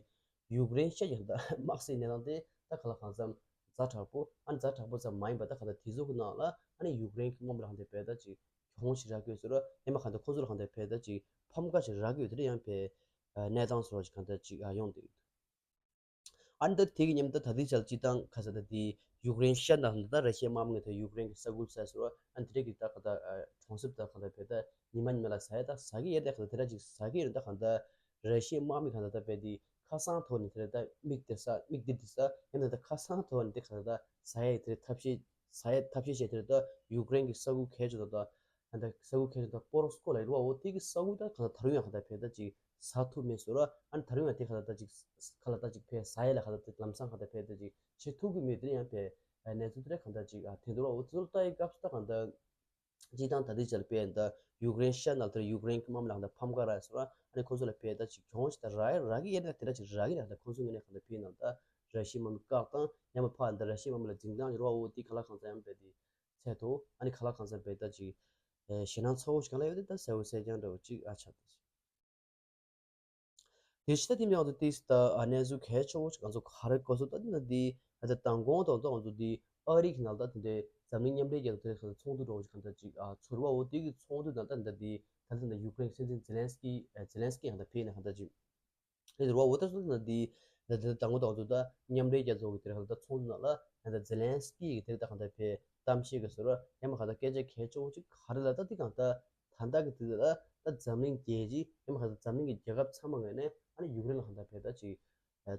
ཡུཀ་རེན་ཤ་ཡང་ད་དམག་སའི་གནས་སྟངས་དེ་ད་ག་ལ་གང་འཚམ་ཛ་དྲག་པོ་ཨ་ནི་ཛ་དྲག་པོ་ཙམ་མ་ཡིན་པ་ད་ག་ལྟར་དེ་ཚོ་གི་ནང་ལ་ཨ་ནི་ཡུཀ་རེན་གྱི་དམག་མི་ལ་གང་ལྟར་བས་ད་ཅིག་གྱོང་ཞིག་རག་གི་ཡོད་ཟེར་རོ་ཡང་མ་གང་ལྟར་ཁོ་ཚོ་ལ་གང་ལྟར་བས་ད་ཅིག་ཕམ་ཁ་ཞིག་རག་གི་ཡོད་དེ་ཡང་བས་གནས་སྟངས་ཟེར་བ་ཞིག་གང་ལྟར་ཅིག་ཡོང་དེ་ཡོད། ཨ་ནི་ད་དེ་གི་མཉམ་དུ་ད་ལྟའི་ཆར་སྤྱི་བཏང་ཁ་ས་ད་དེ་ཡུཀ་རེན་ཤ་ན་ད་ར་ཤི་ཡའི་དམག་མི་ད་ཡུཀ་རེན་གྱི་ས་ཁུལ་ས་སོ་ཨ་ནི་དེ་རེ་གི་ད་ག་ད་གྲོང་གསེབ་ད་ག་ད་བས་ད་ཉི་མ་ཉི་མ་ལ་ཟ་ཡ་ད་ཟ་གི་ཡོད་ད་ག་ད་དེ་ར་ཅིག་ཟ་གི་ཡོད་ད་ག་ད་ར་ཤི་ཡའི་དམག་མི་ག་ད་ད་བས་དེ་ཁ་སང་ཐོག་ནས་དེ་ར་ད་མིག་དེ་ཟ་མིག་དེ་དེ་ཟ་ཡང་ད་ད་ཁ་སང་ཐོག་ནས་དེ་ག་ད་ད་ཟ་ཡ་དེ་ཐབས་ཤེས་ཟ་ཡ་ཐབས་ཤེས་བྱས་དེ་ར་ད་ཡུཀ་རེན་གྱི་ས་ཁུལ་གལ་ཆེ་ད་ད། ཨ་ད་ས་ཁུལ་ཁེ་ད་པོ་རོ་སི་ཀོ་ལ་ཡོད་རེད་བ། འོ་དེ་གི་ས་ཁུལ་ད་ག་ད་ད་རུང་ཡང་ག་ད་བས་ད་ཅིག་ཟ་ཐུབ་མེད་ཟེར་ར། ཨ་ནི་ད་རུང་ཡང་དེ་ག་ད་ད་ཅིག་ག་ལ་ད་ཅིག་བས་ཟ་ཡ་ལ་ག་ད་དེ་ལམ་སང་ག་ད་བས་ད་ཅིག་བྱེད་ཐུབ་གི་མེད་དེ་ཡང་བས་ གནས་ཚུལ་དེ་རེད། གང་ལྟར་ཅིག་ཨ་དེ་འདུག་ར། འོ་དེ་ཚོ་ལ་ལྟ་ཡི་སྐབས་སུ་ད་གང་ལྟར་སྤྱིར་བཏང་ད་ལྟའི་ཆར་དཔེར་ན་ད་ཡུཀ་རེན་ཤར་ནང་དེར་ཡུཀ་རེན་གྱི་དམག་མི་ལ་གང་ལྟར་ཕམ་ཁ་རག་སོང་ར། ཨ་ནི་ཁོ་ཚོ་ལ་དཔེ་ད་ཅིག་གྱོང་ཞིག་ད་རག་རག་གི་ཡིན་ན་དེ་འདྲ་ཅིག་རག་གི་རེད། ད་ཁོ་ཚོ་ངོས་ནས་གང་ལྟར་ཕེ་ནང་ད་ར་ཤི་ཡའི་དམག་མི་བཀག་སྟངས་ཡང་མ་ཕར་ད་ར་ཤི་ཡའི་དམག་མི་ལ་འཛིང་སྟངས་ཀྱི་རོ་འོ་དེ་ག་ལ་གང་ཚ་ཡང་དཔེ་དེ་ཚད་དོ། ཨ་ནི་ག་ལ་གང་ཚ་དཔེ་ད་ཅིག་ཞེད་སྣང་ཚ་བོ་ཞིག་གང་ལ་ཡོད་དེ་ད་གསལ་བོ་གསལ་རྐྱང་འདྲ་བོ་ཅིག་ཨ་ཆགས་ཏེ། དེ་ཕྱི་ད་དེ་མིན་ང་ཚོ་ཏིས་ད་ཨ་གནས་ཚུལ་གལ་ཆེ་བོ་ཞིག་ང་ཚོ་ག་རེ་གོ་སོང་ད་དེ་ན་དེ་ཨ་ད་དང་གོང་དང་ད་ང་ཚོ་དེ་ཨ་རི་གི་ནང་ད་དེ་འདྲའི་འཛམ་གླིང་མཉམ་འབྲེལ་རྒྱལ་ཚོགས་དེ་ཚོགས་འདུ་འགྲོ་བ་ཞིག་གང་ལྟར་ཅིག་ཨ་ཚོར་བ་འོ་དེ་གི་ཚོགས་འདུ་ནང་ད་དེ་ད་དེ་ད་ཡུཀ་རེན་སྲིད་འཛིན་ཛེ་ལན་སི་ཀི་ཨ་ཛེ་ལན་སི་ཀི་ཡང་ད་ཕེ་ནས་གང་ལྟར་ཅིག་ཨེ་རོ་འོ་ད་སོང་ན་དེ་ད་དེ་ད་དང་གོང་དང་ང་ཚོ་ད་མཉམ་འབྲེལ་རྒྱལ་ཚོགས་ཀྱི་དེ་གང་ལྟར་ཚོགས་འདུ་ནང་ལ་ཡང་ད་ཛེ་ལན་སི་ཀི་གི་དེ་ད་གང་ལྟར་ཕེ་གཏམ་བཤད་གི་ཟེར་བ་ཡང་མ་གང་ལྟར་སྐད་ཆ་གལ་ཆེ་བོ་ཅིག་ག་རེ་ལ་ད་དེ་གང་ལྟར། ད་ལྟ་གི་དུས་ལ་ད་འཛམ་གླིང་རྒྱལ་སྤྱི་ཡང་མ་གང་ལྟར་འཛམ་གླིང་གི་རྒྱལ་ཁབ་ཚང་མ་ངོས་ནས་ཨ་ནི་ཡུཀ་རེན་ལ་གང་ལྟར་ཕེ་ད་ཅིག་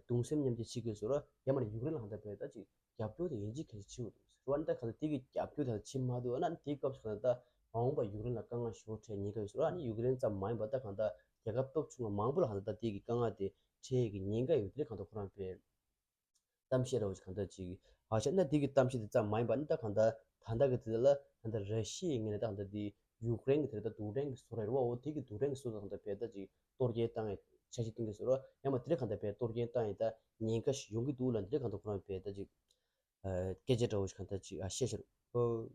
གདུང་སེམས་མཉམ་སྐྱེད་བྱེད་དགོས་ཟེར་བ་ཡང་མ་ནི་ཡུཀ་རེན་ལ་གང་ལྟར་ཕེ་ད་ཅིག་རྒྱབ་སྐྱོར་དེ་ཡིན་གཅིག་གལ་ཆེ་ཆེ་བོ་འདུག་ཟེར་བ་ནི་ད་གང་ལྟར་དེ་གི་རྒྱབ་སྐྱོར་དེ་བྱེད་མ་ཐུབ་ན་ཨ་ནི་དེའི་སྐབས་སུ་གང་ལྟར་ད་མ་འོངས་པ་ཡུཀ་རེན་ལ་དཀའ་ངལ་ཞེ་པོ་འཕྲད་ཉེན་ཁ་ཡོད་ཟེར་བ་ཨ་ནི་ཡུཀ་རེན་ཙམ་མ་ཡིན་པ་ད་གང་ལྟར་རྒྱལ་ཁབ་སྟོབས་ཆུང་བ་མང་པོ་ལ་གང་ལྟར་ད་དེ་གི་དཀའ་ངལ་དེ་འཕྲད་ཀྱི་ཉེན་ཁ་ཡོད་དེ་གང་ལྟར་ཁོ་རང་ཕེ། གཏམ་བཤད་ར་བ་ཞིག་གང་ལྟར་ཅིག་ཨ་ཤ་ན་འདི་གི་གཏམ་བཤད་དེ་ཙམ་མ་ཡིན་པ་ནི་ད་གང་ལྟར་ད་ལྟ་གི་དེ་ལ་གང་ལྟར་ར་ཤི་ཡའི་ངོས་ནས་ད་གང་ལྟར་དེ་ཡུཀ་རེན་གི་དེ་ལ་ད་རྡུལ་ཕྲན་གི་བཟོ་ར་ར་བ་འོ་དེ་གི་རྡུལ་ཕྲན་གི་བཟོ་ད་གང་ལྟར་བས་ད་ཅིག་གཏོར་སྐྱོན་བཏང་ཡ་འཆར་གཞི་བཏིང་གི་བཟོ་ར་ཡང་མ་དེ་ལ་གང་ལྟར་བས་གཏོར་སྐྱོན་བཏང་ཡ་ད་ཉེན་ཁ་ཞིག་ཡོང་གི་འདུག་ལ་འདི་ལ་གང་ལྟར་ཁོ་རང་བས་ད་ཅིག་སྐད་ཆ་འདྲ་བོ་ཞིག་གང་ལྟར་ཅིག་ཨ་བཤད་ཤར་ཨོ།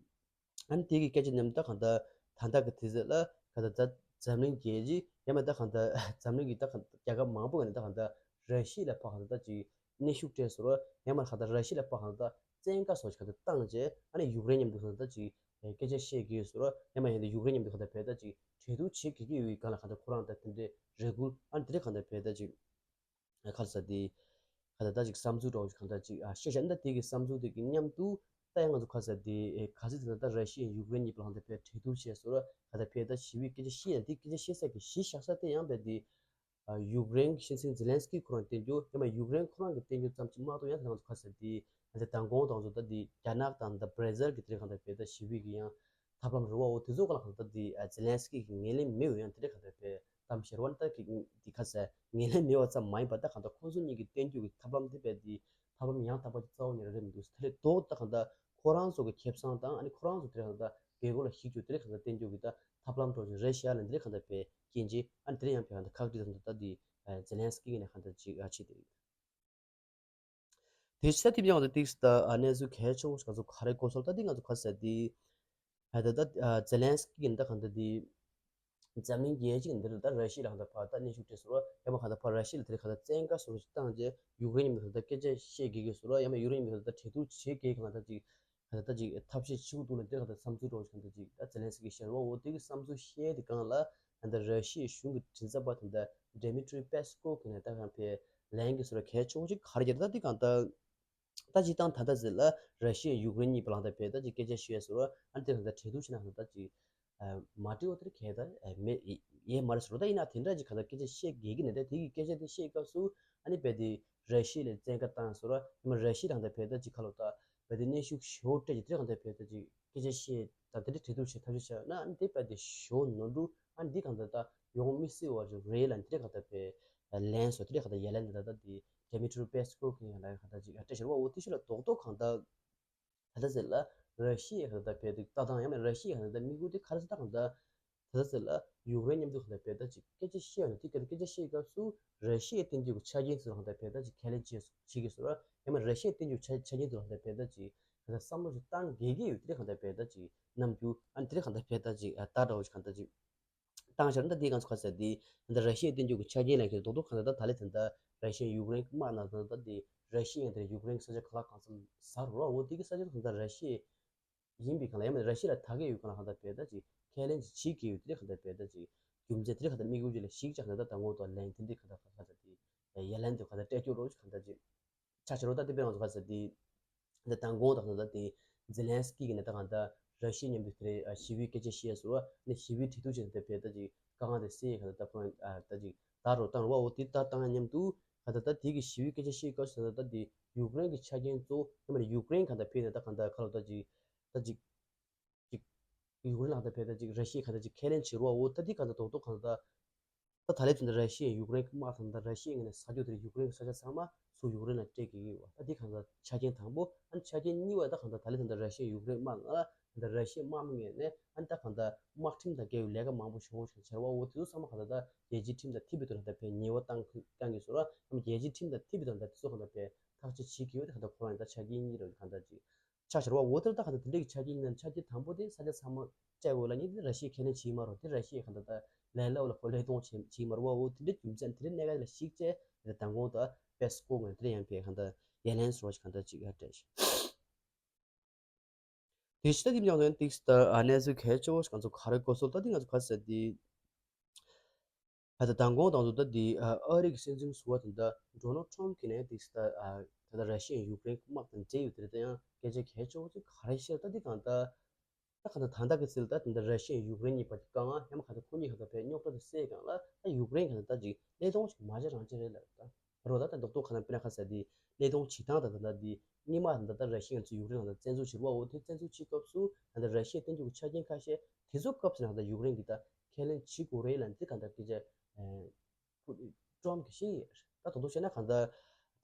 ཨ་ནི་དེ་གི་སྐད་ཆ་ནམ་ད་གང་ལྟར་ད་ལྟ་གི་དུས་ཚོད་ལ་གང་ལྟར་ད་འཛམ་གླིང་རྒྱལ་སྤྱི་ཡང་མ་ད་གང་ལྟར་འཛམ་གླིང་གི་ད་གང་རྒྱལ་ཁབ་མང་པོ་གི་ནས་ད་གང་ལྟར་ར་ཤི་ཡ་ལ་ཕར་གང་ལྟར་ད་ཅིག་གནོན་ཤུགས་སྤྲད་སོང་ར་ཡང་མ་གང་ལྟར་ར་ཤི་ཡ་ལ་ཕར་གང་ལྟར་བཙན་བཀའ་སོགས་ཀྱི་གང་ལྟར་བཏང་རྗེས་ཨ་ནི་ཡུཀ་རེན་མཉམ་དུ་གང་ལྟར་ད་ཅིག་སྐད་ཆ་བཤད་ཀྱི་ཡོད་སོང་ར་ཡང་མ་ཡང་ད་ཡུཀ་རེན་མཉམ་དུ་གང་ལྟར་བས་ད་ཅིག་གྲོས་བསྡུར་བྱེད་དགོས་ཀྱི་ཡོད་པའི་སྒང་ལ་གང་ལྟར་ཁོ་རང་ད་དེ་འདྲའི་རེ་སྐུལ་ཨ་ནི་དེ་འདྲའི་གང་ལྟར་བས་ད་ཅིག་ཁ་ས་དེ། ཁ་ད་ད་ཅིག་བསམ་ཚུལ་འདྲ་བོ་ཞིག་གང་ལྟར་ཅིག་ཨ་བཤད་བཞག་ན་དེ་གི་བསམ་ཚུལ་དེ་གི་མཉམ་དུ་ད་ཡང་ང་ཚོ་ཁ་ས་དེ་ཨེ་ག་ཚོད་དེ་ན་ད་ར་ཤི་ཡ་ཡུཀ་རེན་གཉིས་པོ་ལ་གང་ལྟར་བས་གྲོས་བསྡུར་བྱས་སོང་ར་གང་ལྟར་བས་ད་ཞི་བའི་སྐད་ཆ་བཤད་ཡང་དེ་སྐད་ཆ་བཤད་ས་གི་གཞི་བཞག་ས་དེ་ཡང་བས་དེ་ཨ་ཡུཀ་རེན་གི་སྲིད་འཛིན་ཛེ་ལན་སི་ཀི་ཁོ་རང་བསྟན་རྒྱུ་ཡང་མ་ཡུཀ་རེན་ཁོ་རང་གི་བསྟན་རྒྱུ་ཙམ་ཅིག་མ་གཏོགས་ཡང་ད་ང་ཚོ་ཁ་ས་དེ་ཨ་དེ་མདང་དགོང་དང་ཚོ་ད་དེ་རྒྱ་ནག་དང་ད་བྷ་ར་ཛིལ་གི་དེ་གང་ལྟར་བས་ད་ཞི་བའི་གི་ཡང་། ཐབས་ལམ་རེ་བ་འོ་དེ་ཚོ་ག་ལ་གང་ལྟར་དེ་ཛེ་ལན་སི་ཀི་གི་ངོས་ལེན་མེད་འོ་ཡང་དེ་འདྲ་གང་ལྟར་བས་གཏམ་བཤད་རེ་བ་ནི་ད་གི་དེ་ཁ་ས་ངོས་ལེན་མེད་པ་ཙམ་མ་ཡིན་པ་ད་གང་ལྟར་ཁོང་ཚོ་གཉིས་ཀྱི་བསྟན་རྒྱུ་གི་ཐབས་ལམ་དེ་བས་དེ་ཐབས་ལམ་ཡང་དག་པ་ཅིག་རྩ་བ་ཉིད་ནས་རེད་མི་འདུག་དེ་ལས་ལྡོག་ད་གང་ལྟར་ཁོ་རང་ཚོ་གི་ཁེ་བཟང་དང་ཨ་ནི་ཁོ་རང་ཚོ་དེ་འདྲ་གང་ལྟར་རྒྱལ་ཁབ་ལ་ཞིག་རྒྱུ་དེ་འདྲ་གང་ལྟར་བསྟན་རྒྱུ་གི་ད་ཐབས་ལམ་འགྲོ་རྒྱུ་རེད་ཤག་ལ་འདི་འདྲ་གང་ལྟར་བས་སྐྱེན་ཅི་ཨ་ནི་དེ་འདྲ་ཡང་བས་གང་ལྟར་ཁག་དཀྲི་ད་ད་དེ་ཛེ་ལན་སི་ཀི་ནས་གང་ལྟར་ཅིག་ཨ་ཆེ་དེ་རེད། དེ་ཤ་ཐིབ་ཡང་དེ་ཏིག་སི་ད་གནས་ཚུལ་གལ་ཆེ་བོ་ཞིག་ང་ཚོ་ག་རེ་གོ་སོང་ད་འདི་ང་ཚོ་ག་ཟེར་དེ། ད་ད་ཛེ་ལན་སི་ཀི་ཡིན་ད་གང་ད་དེ། འཛམ་གླིང་རྒྱལ་སྤྱི་འདིར་ད་ར་ཤི་ཡ་ལ་གང་ད་ཕར་ད་གནོན་ཤུགས་སྤྲད་སོང་ར་ཡང་མ་གང་ད་ཕར་ར་ཤི་ཡ་ལ་དེ་གང་ད་བཙན་བཀའ་སོགས་ཤིག་བཏང་རྗེས་ཡུཀ་རེན་མཉམ་དུ་གང་ད་སྐད་ཆ་བཤད་དགོས་ཀྱི་སོང་ར་ཡང་མ་ཡུཀ་རེན་མཉམ་དུ་གང་ད་གྲོས་བསྡུར་བྱེད་དགོས་གང་ད་ཅིག་གང་ལྟར་ཅིག་ཐབས་ཤེས་བྱེད་དགོས་འདུག་ལ་དེ་གང་ལྟར་བསམ་ཚུལ་འདྲ་བོ་ཞིག་གང་ལྟར་ཅིག་ད་ཛེ་ལན་སི་ཀི་ཤར་བ་འོ་དེ་གི་བསམ་ཚུལ་བཤད་དེ་སྒང་ལ་གང་ལྟར་ར་ཤི་ཡའི་གཞུང་གི་མགྲིན་ཚབ་པ་དེ་འདྲ་ཌི་མི་ཊི་རི་པེ་སི་ཀོབ་གི་ནས་ད་གང་ཕེ་ལན་གི་སོ་ར་གལ་ཆེ་བོ་ཅིག་ག་རེ་རྒྱག་ད་དེ་གང་ལྟར་ད་ཅིག་དང་ད་ལྟ་ཟེར་ལ་ར་ཤི་ཡ་ཡུཀ་རེན་གཉིས་པོ་ལ་གང་ལྟར་ཕེ་ད་ཅིག་སྐད་ཆ་བཤད་སོ་ར་ཨ་ནི་དེ་གང་ལྟར་གྲོས་བསྡུར་བྱས་ན་གང་ལྟར་ཅིག་མ་འགྲིག་བ་དེ་གལ་ད་མེད་ཡེ་མ་རེད་སོ་ར་ད་ཡིན་ན་དེ་འདྲ་ཅིག་གང་ལྟར་སྐད་ཆ་བཤད་དགོས་ཀྱི་ནས་ད་དེ་གི་སྐད་ཆ་དེ་བཤད་སྐབས་སུ་ཨ་ནི་ཕེ་དེ་ར་ཤི་ཡ་ལ་བཙན་བཀའ་བཏང་སོ་ར་ཡང་མ་ར་ཤི་ཡ་ལ་གང་ལྟར་ཕེ་ད་ཅིག་ཁ་ལོ་ད། བས་དེ་གནོན་ཤུགས་ཞེ་པོ་སྤྲད་ཀྱི་དེ་གང་ལྟར་བས་ད་ཅིག་སྐད་ཆ་བཤད་ད་དེ་འདྲ་གྲོས་བསྡུར་བྱེད་ཐབས་ཤེས་བྱས་ན་ཨ་ནི་དེ་བས་དེ་ཞེ་པོ་ནོར་འཁྲུལ་ཨ་ནི་འདི་གང་ལྟར་ད་ཡོང་མི་སྲིད་པ་ཅིག་རེད་ལ་འདི་འདྲ་གང་ལྟར་བས་ལན་སོ་དེ་འདྲ་གང་ལྟར་ཡ་ལན་འདི་ད་ད་དེ་ཌི་མི་ཊི་རི་པེ་སི་ཀོབ་གི་ཡ་ལན་གང་ལྟར་ཅིག་ཨ་སྤྲད་ཤར་བ་འོ་དེ་ཤུ་ལ་རྡོག་རྡོག་གང་ལྟར་ད་ལྟ་ཟེར་ལ་ར་ཤི་ཡ་གང་ལྟར་བས་དེ་ལྟ་སྟངས་ཡང་མིན་ར་ཤི་ཡ་གང་ལྟར་དམིགས་ཡུལ་དེ་ག་རེ་ཟེར་ད་གང་ལྟར། ད་ལྟ་ཟེར་ལ་ཡུཀ་རེན་མཉམ་དུ་གང་ལྟར་བས་ད་ཅིག་སྐད་ཆ་བཤད་ཡོང་ན་དེ་ག་སྐད་ཆ་བཤད་སྐབས་སུ་ར་ཤི་ཡའི་བསྟན་རྒྱུ་གི་ཆ་རྐྱེན་ཚོ་གང་ལྟར་བས་ད་ཅིག་ཁས་ལེན་བྱེད་བྱེད་ཀྱི་སོ་ར་ཡང་མ་ར་ཤི་ཡའི་བསྟན་རྒྱུ་ཆ་ཆ་རྐྱེན་ཚོ་གང་ལྟར་བས་ད་ཅིག་གང་ལྟར་བསམ་བློ་ཞིག་བཏང་དགོས་ཀྱི་ཡོད་དེ་གང་ལྟར་བས་ད་ཅིག་རྣམ་འགྱུར་ཨ་ནི་དེ་གང་ལྟར་བས་ད་ཅིག་ད་འདྲ་བོ་ཞིག་གང་ལྟར་ཅིག་བཏང་ཤར་ན་ད་དེ་གང་ཚོ་ག་ཟེར་དེ་ད་ར་ཤི་ཡའི་བསྟན་རྒྱུ་གི་ཆ་རྐྱེན་ལ་ཁེལ་རྡོག་རྡོག་གང་ལྟར་ད་ད་ལེ་ད་ད་ར་ཤི་ཡ་ཡུཀ་རེན་གི་དམག་ནང་ད་ད་དེ་ར་ཤི་ཡ་ཡང་དེ་ཡུཀ་རེན་གི་ས་ཆ་ག་ལ་གང་འཚམ་ཟ་རུ་ར་འོ་དེ་གི་ས་ཆ་གང་ལྟར་ར་ཤི་ཡ། ཡིན་པའི་སྒང་ལ་ཡང་མིན་ར་ཤི་ཡ་ལ་ད་གས་ཡོད་སྒང་ལ་གང་ལྟར་བས་ད་ཅིག་ཁས་ལེན་ཅིག་བྱེད་ཀྱི་ཡོད་དེ་གང་ལྟར་བས་ད་ཅིག་རྒྱུ་མཚན་དེ་གང་ལྟར་དམིགས་ཡུལ་ཅིག་ལ་གཞིགས་ཅག་ནས་ད་ད་ངོ་ཐོག་ལན་དེ་འདི་གང་ལྟར་གང་ལྟར་དེ་ཡ་ལན་དེ་གང་ལྟར་སྤྲད་རྒྱུ་རོ་ཅིག་གང་ལྟར་ཅིག་ཆ་ཆེ་རོ་ད་དེ་བས་ང་ཚོ་ག་ཟེར་དེ་ད་མདང་དགོང་དང་ད་དེ་ཛེ་ལན་སི་ཀི་གི་ནས་ད་གང་ལྟར་ར་ཤི་ཡ་མཉམ་དུ་དེ་རེད་ཞི་བའི་སྐད་ཆ་བཤད་ཟེར་བ་ནས་ཞི་བའི་གྲོས་བསྡུར་བྱས་ནས་ད་བས་ད་ཅིག་དཀའ་ངལ་དེ་སེལ་གང་ལྟར་ད་ཁོ་རང་ད་ཅིག་ད་རོ་བཏང་རོ་བ་འོ་དེ་ད་བཏང་མཉམ་དུ་གང་ལྟར་ད་དེ་གི་ཞི་བའི་སྐད་ཆ་བཤད་སྐབས་སུ་ད་ད་དེ་ཡུཀ་རེན་གི་ཆ་རྐྱེན་གཙོ་བོ་ཡང་མིན་ཡུཀ་རེན་གང་ལྟར་ཕེ་ནས་ད་གང་ལྟར་ཁ་ལོ་ད་ཅིག་ད་ཅིག་ཅིག་ཡུཀ་རེན་ལ་གང་ལྟར་ཕེ་ད་ཅིག་ར་ཤི་ཡ་གང་ལྟར་ཅིག་ཁས་ལེན་བྱེད་རོགས་འོ་ད་དེ་གང་ལྟར་རྡོག་རྡོག་གང་ལྟར་ད་ད་ལེ་ཚུན་ད་ར་ཤི་ཡ་ཡུཀ་རེན་གི་དམག་དང་ད་ར་ཤི་ཡ་ངོས་ནས་ས་རྒྱུ་དེར་ཡུཀ་རེན་གི་ས་ཆ་ཚང་མ་ ཚུར་ཡུཀ་རེན་ལ་སྤྲད་དགོས་ཀྱི་ཡོད་པ། ད་འདི་གང་ལྟར་ཆ་རྐྱེན་དང་པོ། ཨ་ནི་ཆ་རྐྱེན་གཉིས་པ་ད་གང་ལྟར་ད་ལན་ད་ལྟ་ར་ཤི་ཡ་ཡུཀ་རེན་དམག་ནང་ལ་ད་ལྟ་ར་ཤི་ཡའི་དམག་མི་ངོས་ནས་ཨ་ནི་ད་གང་ལྟར་དམག་ཁྲིམས་དང་འགལ་བའི་ལས་ཀ་མང་པོ་ཞེ་པོ་ཞིག་བྱས་པ། འོ་དེ་ཚོ་ཚང་མ་གང་ལྟར་ད་རྒྱལ་སྤྱིའི་ཁྲིམས་དང་མཐུན་པའི་ཐོག་ནས་ད་ཕར་ཉེས་པ་བཏང་བཏང་གི་ཡོད་ཟེར་བ། ཨ་ནི་རྒྱལ་སྤྱིའི་ཁྲིམས་དང་མཐུན་པའི་ཐོག་ནས་ད་དེ་ཚོ་གང་ལྟར་ཕར་ཐག་གཅོད་བྱེད་ཀྱི་ཡོད། དེ་གང་ལྟར་ཁོ་རང་ད་ཆ་རྐྱེན་གཉིས་རེད། གང་ལྟར་ཅིག་ཆགས་བཞག་པ། འོ་དེར་ད་གང་ལྟར་དེ་འདྲའི་ཆ་རྐྱེན་ནང་ཆ་རྐྱེན་དང་པོ་དེ་ས་ཆ་ཚང་མ་སྤྲད་དགོས་ལབ་མཁན་དེ་ར་ཤི་ཡས་ཁས་ལེན་བྱེད་ཀྱི་མ་རེད། དེ་ར་ཤི་ཡས་གང་ལྟར་ད་ལན་སླ་པོ་ལ་ཁོ་བློས་གཏོང་བྱེད་བྱེད་ཀྱི་མ་རེད་པ། འོ་དེ་འདྲའི་རྒྱུ་མཚན་དེ་འདྲའི་གནད་འགག་ལ་གཞིགས་བྱས་དེ་མདང་དགོང་ད་པེ་སི་ཀོ་ངོས་དེ་འདྲ་ཡང་པས་གང་ལྟར་ཡ་ལན་ཟེར་བ་ཞིག་གང་ལྟར་ཅིག་ཡར་སྤྲད་ཤག་དེ་ཕྱི་ད་དེ་མཉམ་དུ་ཏིག་ཙམ་ད་གནས་ཚུལ་གལ་ཆེ་བོ་ཞིག་ང་ཚོ་ག་རེ་གོ་སོང་། ད་དེ་ང་ཚོ་ག་ཟེར་དེ། ད་ལྟ་མདང་དགོང་དང་དུ་ད་འདི་ཨ་རི་གི་སྲིད་འཛིན་ཟུར་པ་དེ་འདྲ་ཌོ་ནལ་ཊམ་གྱིས་ནས་དེ་ད་ད་ལྟ་ར་ཤི་ཡ་ཡུཀ་རེན་དམག་དང་འབྲེལ་ཡོད་དེ་རེད། ད་ཡང་སྐད་ཆ་གལ་ཆེ་བོ་ཅིག་ག་རེ་བཤད། ད་འདི་གང་ལྟར་ད་གང་ལྟར་ད་ལྟ་གི་ཚིག་ལ་ད་དེ་འདྲ་ར་ཤི་ཡ་ཡུཀ་རེན་གཉིས་བར་གྱི་དཀའ་ངལ་ཡང་མ་གང་ལྟར་ཁོ་གཉིས་གང་ལྟར་བས་རྙོག་དྲ་དེ་སེལ་སྒང་ལ་ད་ཡུཀ་རེན་གང་ལྟར་ད་ཅིག་བློས་གཏོང་ཅིག་མ་བྱེད་རང་བྱེད་རེད་ལབ། ད་རོ་ད་ད་རྡོག་རྡོག་གང་ལྟར་དཔེར་ན་ག་ཟེར་དེ་བློས་གཏོང་བྱེད་སྟངས་ད་ད་ད་འདི་སྔོན་མ་ད་ད་ད་ར་ཤི་ཡ་ཚོས་ཡུཀ་རེན་ལ་ད་བཙན་འཛུལ་བྱེད་པ། འོ་དེ་བཙན་འཛུལ་བྱེད་སྐབས་སུ་ད་ད་ར་ཤི་ཡས་བསྟན་རྒྱུ་གི་ཆ་རྐྱེན་ཁ་ཤས་དེ་ཚོ་སྐབས་སུ་ད་ད་ཡུཀ་རེན་གྱིས་ད་ཁས་ལེན་བྱེད་དགོས་རེད་ལབ་འདི་གང་ལྟར་སྐད་ཆ་ཨ་ཊམ་གྱིས་བཤད་ཡོད། ད་དོ་དོ་བཤད་ན་གང་ལྟར་